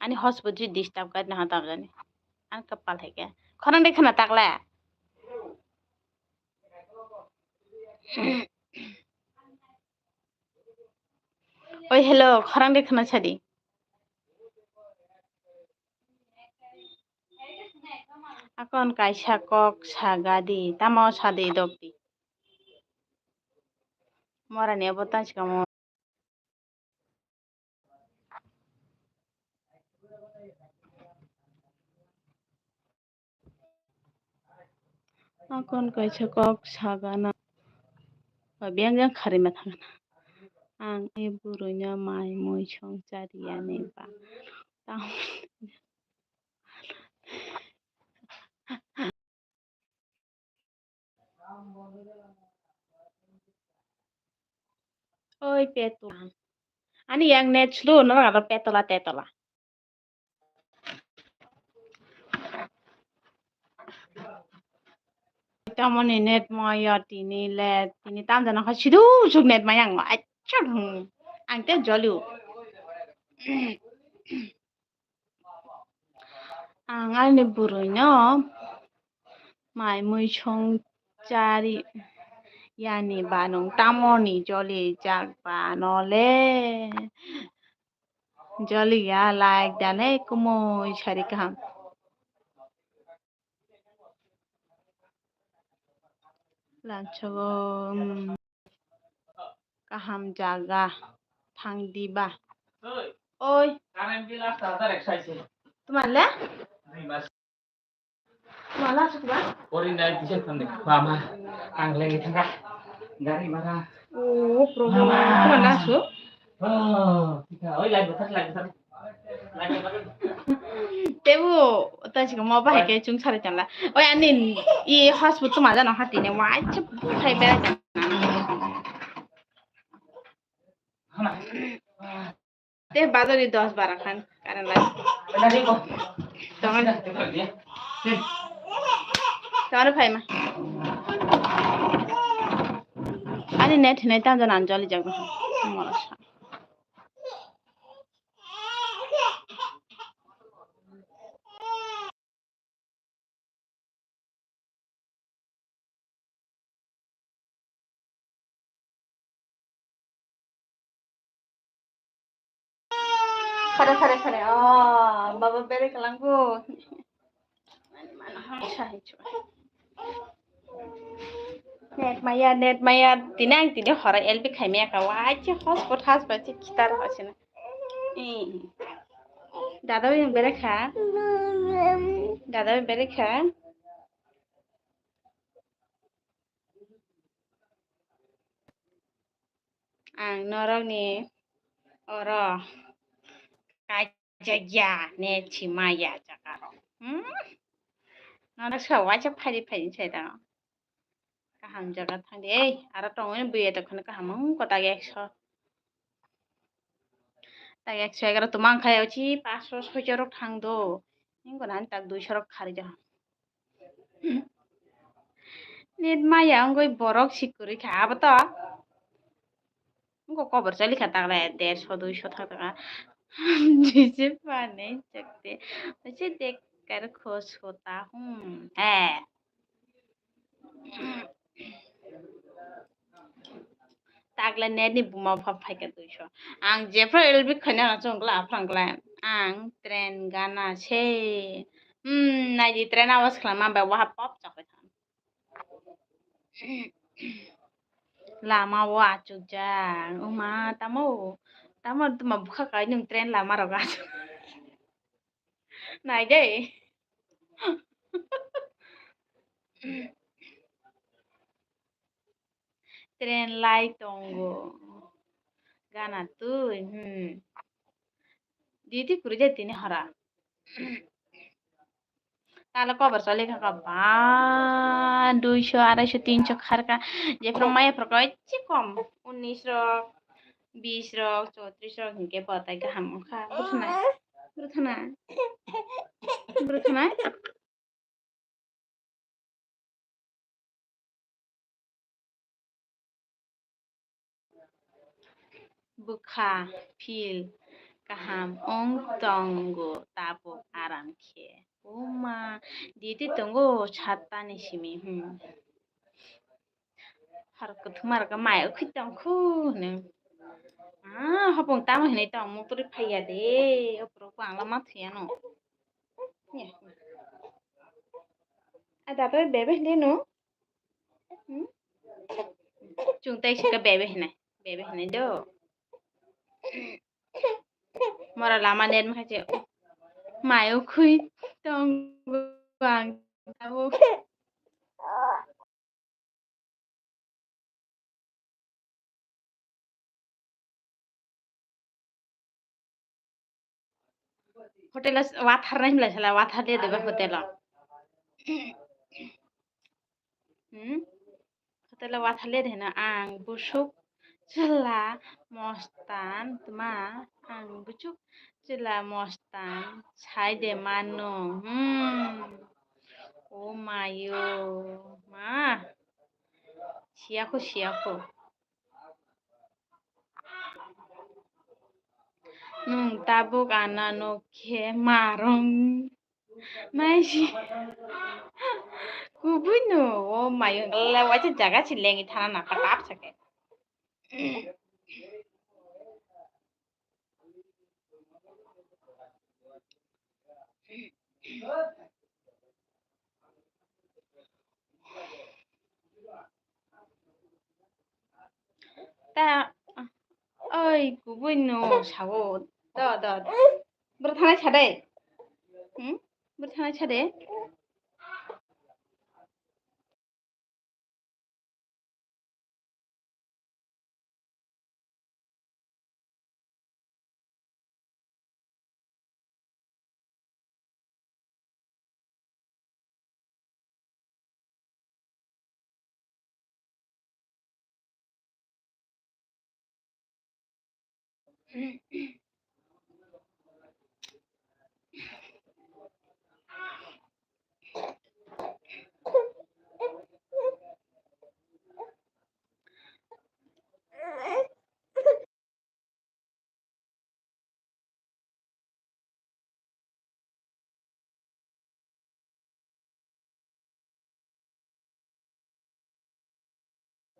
Ani hotspot ji disturb kar na tam jani. Ang kapal hai ke. Khorang de khana takla. Oi, hello, khorang de khana sadi. Akon kaisa kok sagadi, tamo sadi dokdi. Morani abo tansi kamo. Akon kaisa kok sagana. Ba biyang jang kharima thangna. Ang e buruino mai mui song chariya ni ba. Tamo. Oi, petola. Ani yang net slow no aro petola, tetola. Tamoni net maya tini le, tini tam jana kha sidu suk net maya ang. Acha, hmm. Ang te jolio. Ang ani buruino mai mui song chari yani ba nung tamoni joli jak ba no le. Joli ya like dane kumui sari kaham. Lansogo, um, kaham jaga thang diba. Oi. Tuma le? Tuma la sukba? Ori nai kisa thang de. Mama, ang lagi thangka. Gari mara. Oh, probo. Mama. Tuma la su? Oh, kita. Oi, lagi besar, lagi besar. Tebu, ta sika mo bahai ke chung sari chanla. Oi, ani, i hotspot tu maja no hati ne, wai, chup, khai bera chanla. Te bazar di dos bara khan, karan lai. Tongan, tongan phai ma. Ani net hinai tam jan anjali jagna. Mora sa. Khare, khare, khare. Oh, baba bere kalang bo. Net maya, net maya. Tini ang tini horo L B khai maya ka. Wai che hotspot, hotspot che kitar hasina. Eh. Dada yang bere kha. Dada yang bere kha. Ang norokni oro kaijakya ne chimaya jagarok. Hmm? Norok sa waisa phaidi phaidi sai da. Kaham jaga thangdi ei, aro tongwi buya tongkhani kaham wng kotak ekso. Tak ekso egaroh tongma wngkha, ochi paanch sho soi sho rok thang do. Nini gana ani tak dui sho rok kharwi jaha. Net maya wngwi borok si kwrwi kha abo to. Wngkha kobor chali kha takle der sho dui sho thang taka. Jise pani chakte. Ochi dekkar khos hota hum. Eh. Takle net ni buma pha phaikha dui sho. Ang jephru L B khaina chwng kla phrang kla. Ang train gana se. Hmm, naidi train awas khlama bai waha pop chakle kha. Lama o achukjak. Oma tamo. Tamo tuma bukha kai nung train lama rok achuk. Nai de. Train lai tongo. Gana twi, hmm. Duty kwrwi de tini hora. Tala kobar choli kha ba, duiso, araiso, tinso kharkha. Jephru maya phru koi chi kom, unis rok, bis rok, chotris rok hinkhe bo tai kaham wngkha. Bwthana, bwthana, bwthana. Bwkha phil kaham wng tongo tabuk aram khe. O ma, duty tongo satta ni simi, hmm. Har kwthwma rok mai ukhwi tongkhu hwnwi. Ah, hopong tamo hinwi tong muktrwi phaiya de, ophuru bangla ma thwiyano. A dato bebe hinwi no? Hmm? Chwng tai sika bebe hinwi, bebe hinwi do. Mora lama net ma khache mai ukhwi tong ang tabo. Hotel o watharnai hinlai sala, watharliya deba hotel o. Hmm? Hotel o watharliya de hino ang busuk chwla mostan tma, ang busuk chwla mostan sai de mano. Hmm. O mayo, ma. Siyakho, siyakho. Nwng tabuk ano nukhe marwng naisi kubui no o mayo le waisa jaga si lengi thana napa tap sake. Ta, oi, kubui no sao. Do, do, do. Bwrwi thanai sa de. Hmm? Bwrwi thanai sa de.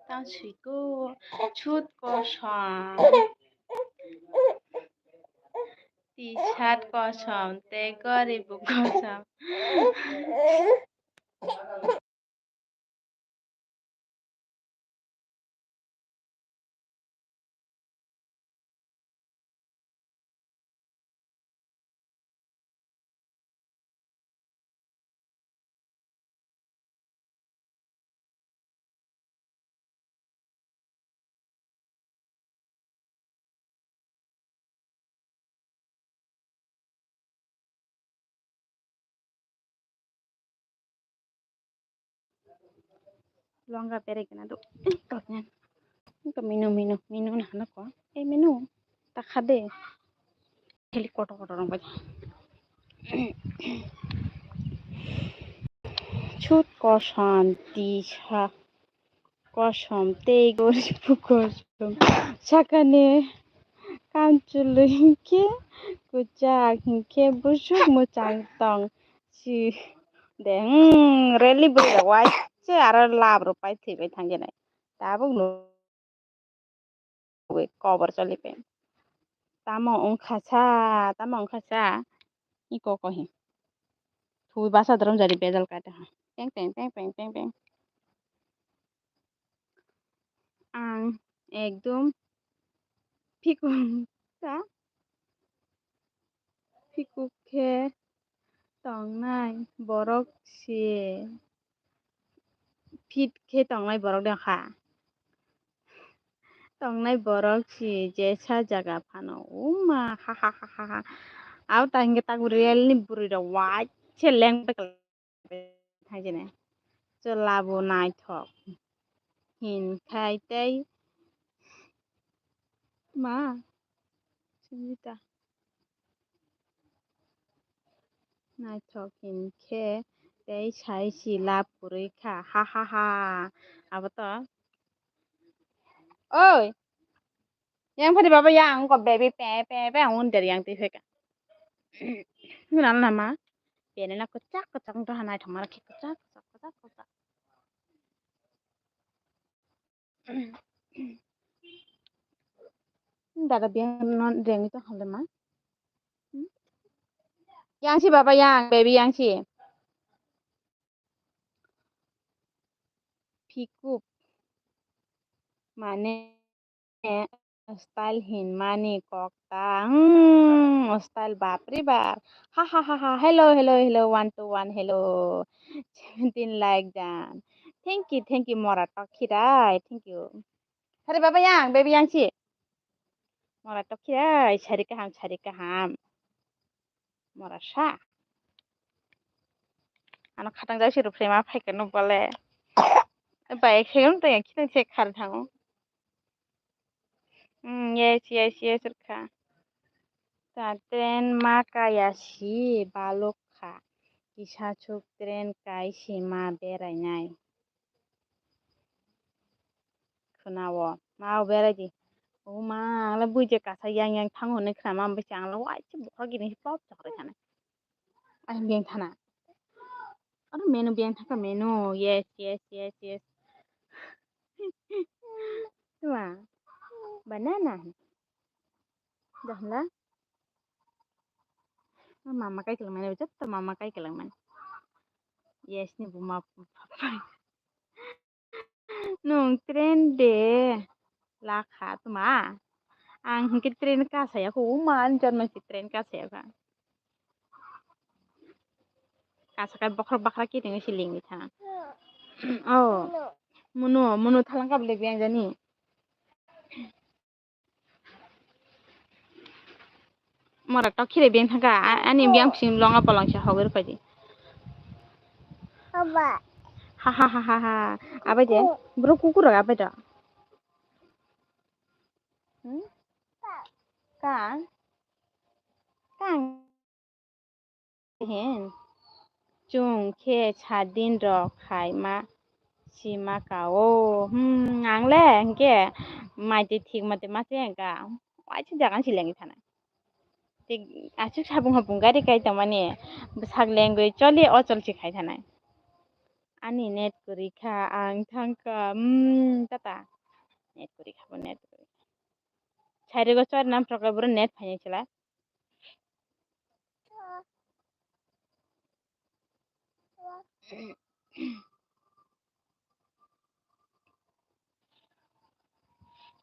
Tang siko sut kosom, t-shirt kosom tei gori bo kosom. Longa berai gana do. Eh, kok nyan. Ko minu, minu, minu na hana ko. Eh, minu. Takha de. Heli kotor kotor rong bai. Sut kosom tisa. Kosom tei gori bo kosom. Sakani kamchwlwi hinkhe kwchak hinkhe busuk mwchang tong si de. Hmm, rally bwrwi rok waisa aro lab rok pai thwi bai thang khe nai. Tabuk no kobor choli pai. Tamo wngkha sa, tamo wngkha sa. Iko kohi. Thui basa drum jari bedal kata ha. Peng, peng, peng, peng, peng, peng. Ang ekdom phikung ta. Phikuk khe tongnai borok si fit khe tongnai borok de kha. Tongnai borok si jesa jaga phano uma ha ha ha ha ha. Abo ta hingke tak real ni bwrwi rok waisa leng bai thang jene. Chwla bo naithok hin khai tei ma singita. Naithok hinkhe tei sai si love kwrwi kha, ha ha ha. Abo to. Oi, yang phadi baba yang ko baby pe pe pe ang under yang twi pheka. Nang nama? Bene na kwchak kwchak wng tongha, naithok ma khe kwchak kwchak kwchak kwchak. Dada biyang no rengwi tong hale ma. Hmm? Yang si baba yang, baby yang si. Pikup. Mane style hinmani kok ta. Hmm, style bapre bap. Ha ha ha ha. Hello, hello, hello. One to one, hello. Seventeen like jan. Thank you, thank you, Mora Tokhirai. Thank you. Hari baba yang, baby yang si. Mora Tokhirai, sari kaham, sari kaham. Mora sa. Ano khatang jai si rupre ma phai kano bole. Bai khayung to yang khitang se khar thango. Hmm, yes, yes, yes, rkha. Ta train ma kaya si balok kha. Kisa chuk train kai si ma berai nai. Khwnao, mao berai di. O ma, ang le buije kasa yang yang thango hwnwi khna ma, ang bai se ang le waisa bwkha gini pop chok rw thani. Ang beng thana. Ano menu beng thaka menu. Yes, yes, yes, yes. Tuma. Banana. Dahla. Mama kai kelang mani, jotto mama kai kelang mani. Yes ni buma. Nung train de lakha tuma. Ang hingke train ka saya ko uma an jonma si train ka saya ka. Kasa kai bokhorok bakhra kiting si lingwi thang. Oh. Muno, muno thalang kap le biang jani. Mora tok khire beng thangka, a-, ani biyang sing longa polong se hogor koi di. Aba. Ha ha ha ha ha. Abai de, bro kukur abai do. Hmm? Ka? Kang? Hin. Chwng khe sadin rok hai ma si ma ka o. Hmm, ang le hingke mai twi thik ma twi ma se hingka. Waisa jaga si lengwi thanai. Tei aswk sabung hapung gari kai tongmani bwsak lengwi choli o chol si khai thanai. Ani net kwrwi kha, ang thang kha, hmm, tata. Net kwrwi kha bo, net kwrwi kha. Sairego chori nam thok boro net phainai chwla.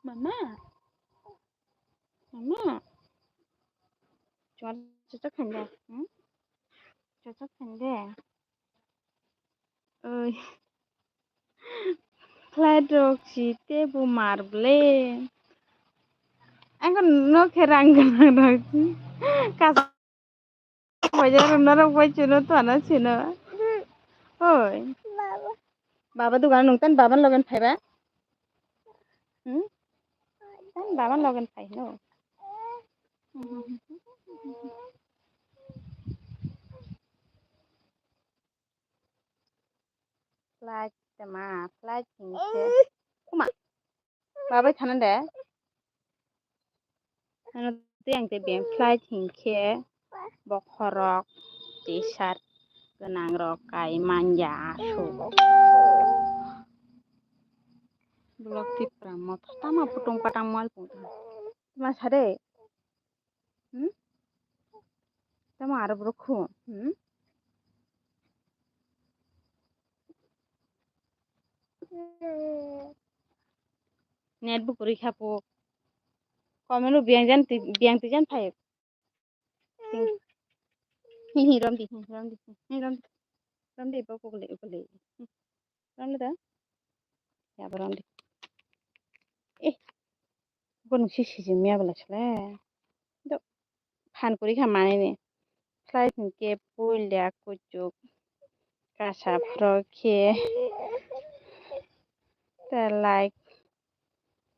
Mama. Mama. Chwla chwchok khan de. Hmm? Chwchok khan de. Oi. Flight rok si tebo mar ble. Ang no khe rang gwnang rok si. Kas Bajar rok norok bai chuno to ano sino. Oi. Baba. Baba dugan nung tan baban logen phaiba. Hmm? Tan baban logen phai no. Flight tama, flight hingse. Kuma. Babai thana de. Ano tei ang tei beng flight hingkhe bokhorok t-shirt gwnang rok kai manya aswk. Blog tipra mothor tama putung patang mual pung tama sade. Hmm? Tamo aro borok khu. Hmm? Net bo kwrwi kha po. Comment o biyang jan twi, biyang twi jan phai. Hi hi romdi, hi romdi, hi romdi. Romdi bo kukle, kukle. Romdi da. Ya bo romdi. Eh. Bo nung si sijim ya bwla sile. Do. Phan kwrwi kha manwi ni. Flight hinkhe puila kuchuk kasa phro khe ta like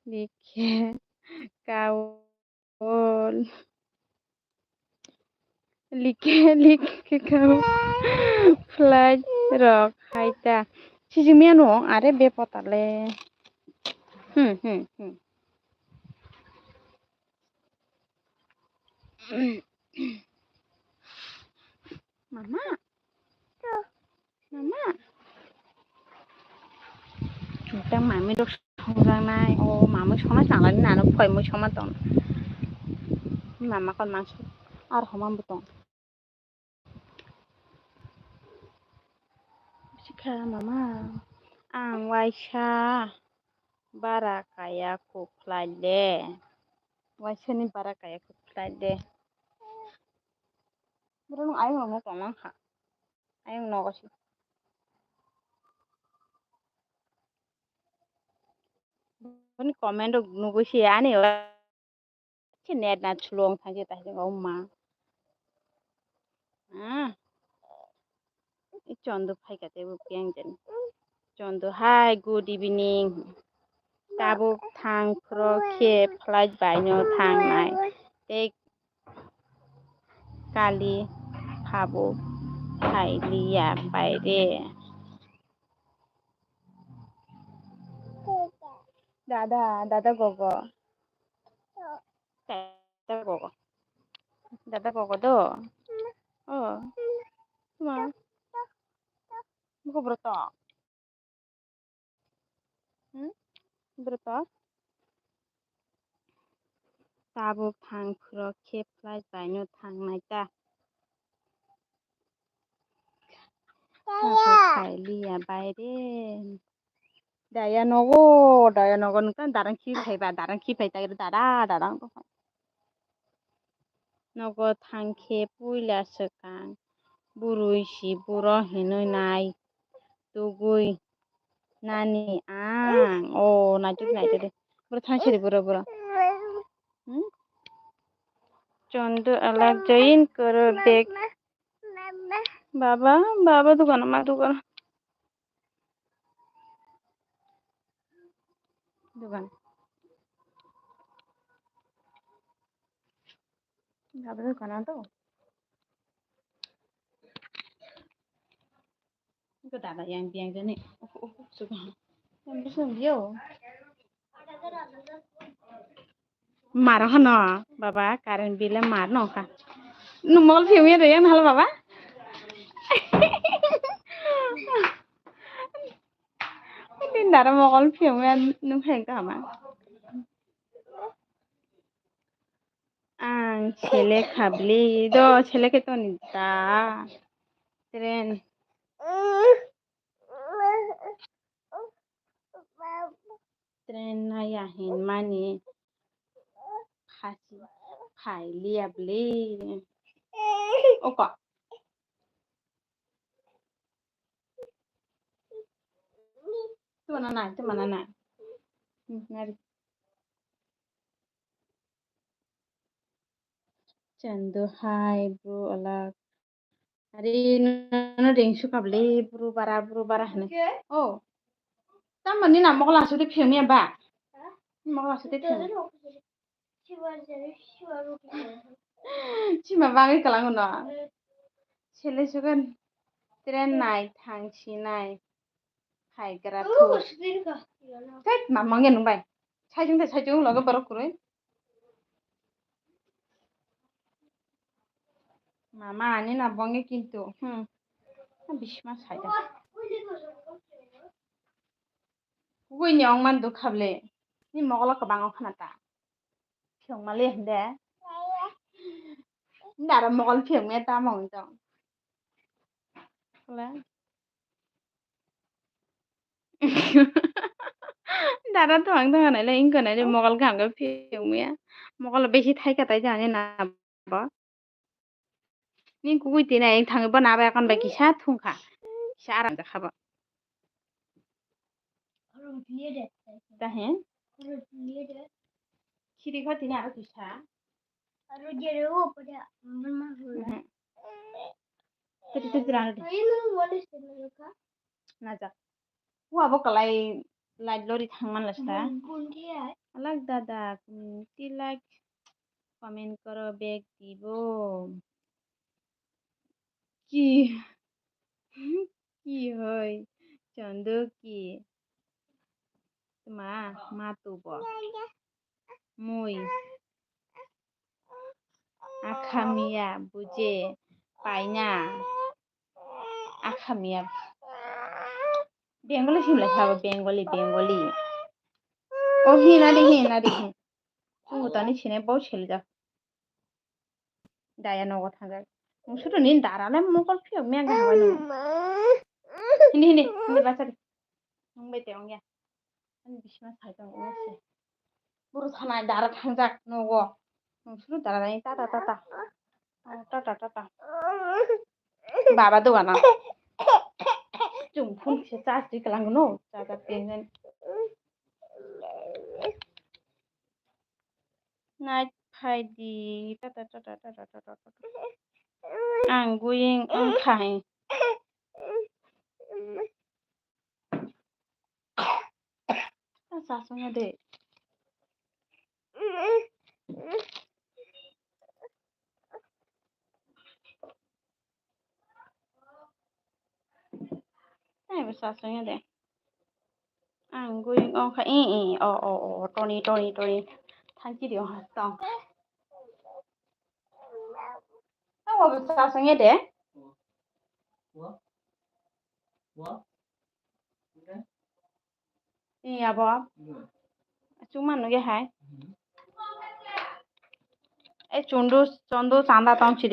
likhe kau. Ol. Like, like, kau. Flight rok hai ta. Sijimya no, are be potale. Hmm, hmm, hmm. Mama. Mama. Tang mami rok songjaknai. O mami songna changlani nano phoi mui songma tong. Mama kon mangso ar homa bo tong. Sikha mama. Ang waisa bara kaya kuk khlai le. Waisa ni bara kaya kuk khlai le. Borok no ayang rok no tongmang kha. Ayang nogo si. Boni comment rok nugui si ani o si net na chulong thang si ta si o ma. Ah. I Chondu phai kha tei bo keng jani. Chondu, hi, good evening. Tabuk thang phro khe flight bai no thangnai. Tei kali phabo phai liya bai re. Dada, dada gogo. Dada gogo. Dada gogo do. Oh. Ma. Buko broto. Hmm? Broto. Tabuk thang phro khe flight bai no thangnai ta. Tabuk phai liya bai re. Daya nogo, daya nogo nukha darang khi phai ba, darang khi phai ta dada, dada. Nogo thang khe puila swkang bwrwi si buro hinwi nai tugui nani ang. O naituk naituk de. Buro thang siri buro buro. Hmm? Chondu alak join koro bag. Baba, baba dukan ma dukan. Dukan. Baba dukan to. Ko dada yang biang jani. Uku uku suka. Yang bisa dia. Mar hano baba, current bill mar no kha. Nwng mol phiyung ya yang hal baba. Din dara mol phiyung ya nwng pheng ka ma. Ang sele khabli do, sele khe toni da. Train. Train naya hinmani phasi phai liya bli. Oko. Tuma na nai, tuma na nai. Hmm, nari. Chandu hai bro alak. Ari nono ring suka bli bro bara bro bara hane. Oh. Tamo ni na mokla sude phiyong ya ba? Mokla sude phiyong. Sima bagwi kalango no. Sele sugan train nai thang si nai. Phaigra thuk. Thek, mamang ya nung bai. Saijung de saijung loge borok kwrwi. Mama ani na bonge kintu. Hmm. Bisma saida. Kugui ni ong man duk khable. Ni mogolo kwbang o khna ta. Phiyong mali hinde. Dara mogol phiyong me ta mong tong. Kula. Dara to ang tong nai le ingko nai le mogol gam ga phiyong me. Mogol besi thai ka tai jani na bo. Ni kugui twi nai thangwi bo naba ekon bai kisa thung kha. Kisa aram jakha bo. Ta he? Khiri kho tini aro kisa. Aro jere o pore, mama hura. Mhm. Tete tete rana di. Ayo, nung wale se nung ka? Najak. Wa bo kalai light lori thangman la sita. Gun, gun di ai. Alak dada, kunti like comment koro bag dibo. Ki, ki hoi, chondo ki. Ma, ma tubo. Mui. Akhamiya, buje, paina. Akhamiya. Bengali simlai sabo, Bengali, Bengali. O hina di, hina di, hin. Tungu tani sine bo selijak. Daya nogo thangjak. Nung sudu nini dara le mokol phiyok mega habai nung. Hindi, hindi, hindi bacha di. Nung bai te ongya. Ani bisma sai tong ongya se. Buru thanai dara thangjak nogo. Nung sudu dara ni tata, tata. Oh, tata, tata. Baba dogana. Chung phone se charge di kalang no. Charge di kalang. Night phai di. Tata, tata, tata, tata, tata. Ang going wngkha hai. Chasongya de. Taibo chasongya de. Ang going wngkha i i o o o toni toni toni. Thanchi di wngkha tong. Taibo chasongya de. Iya bo. Chuma nugya hai. E chundu chundu chanda tong si.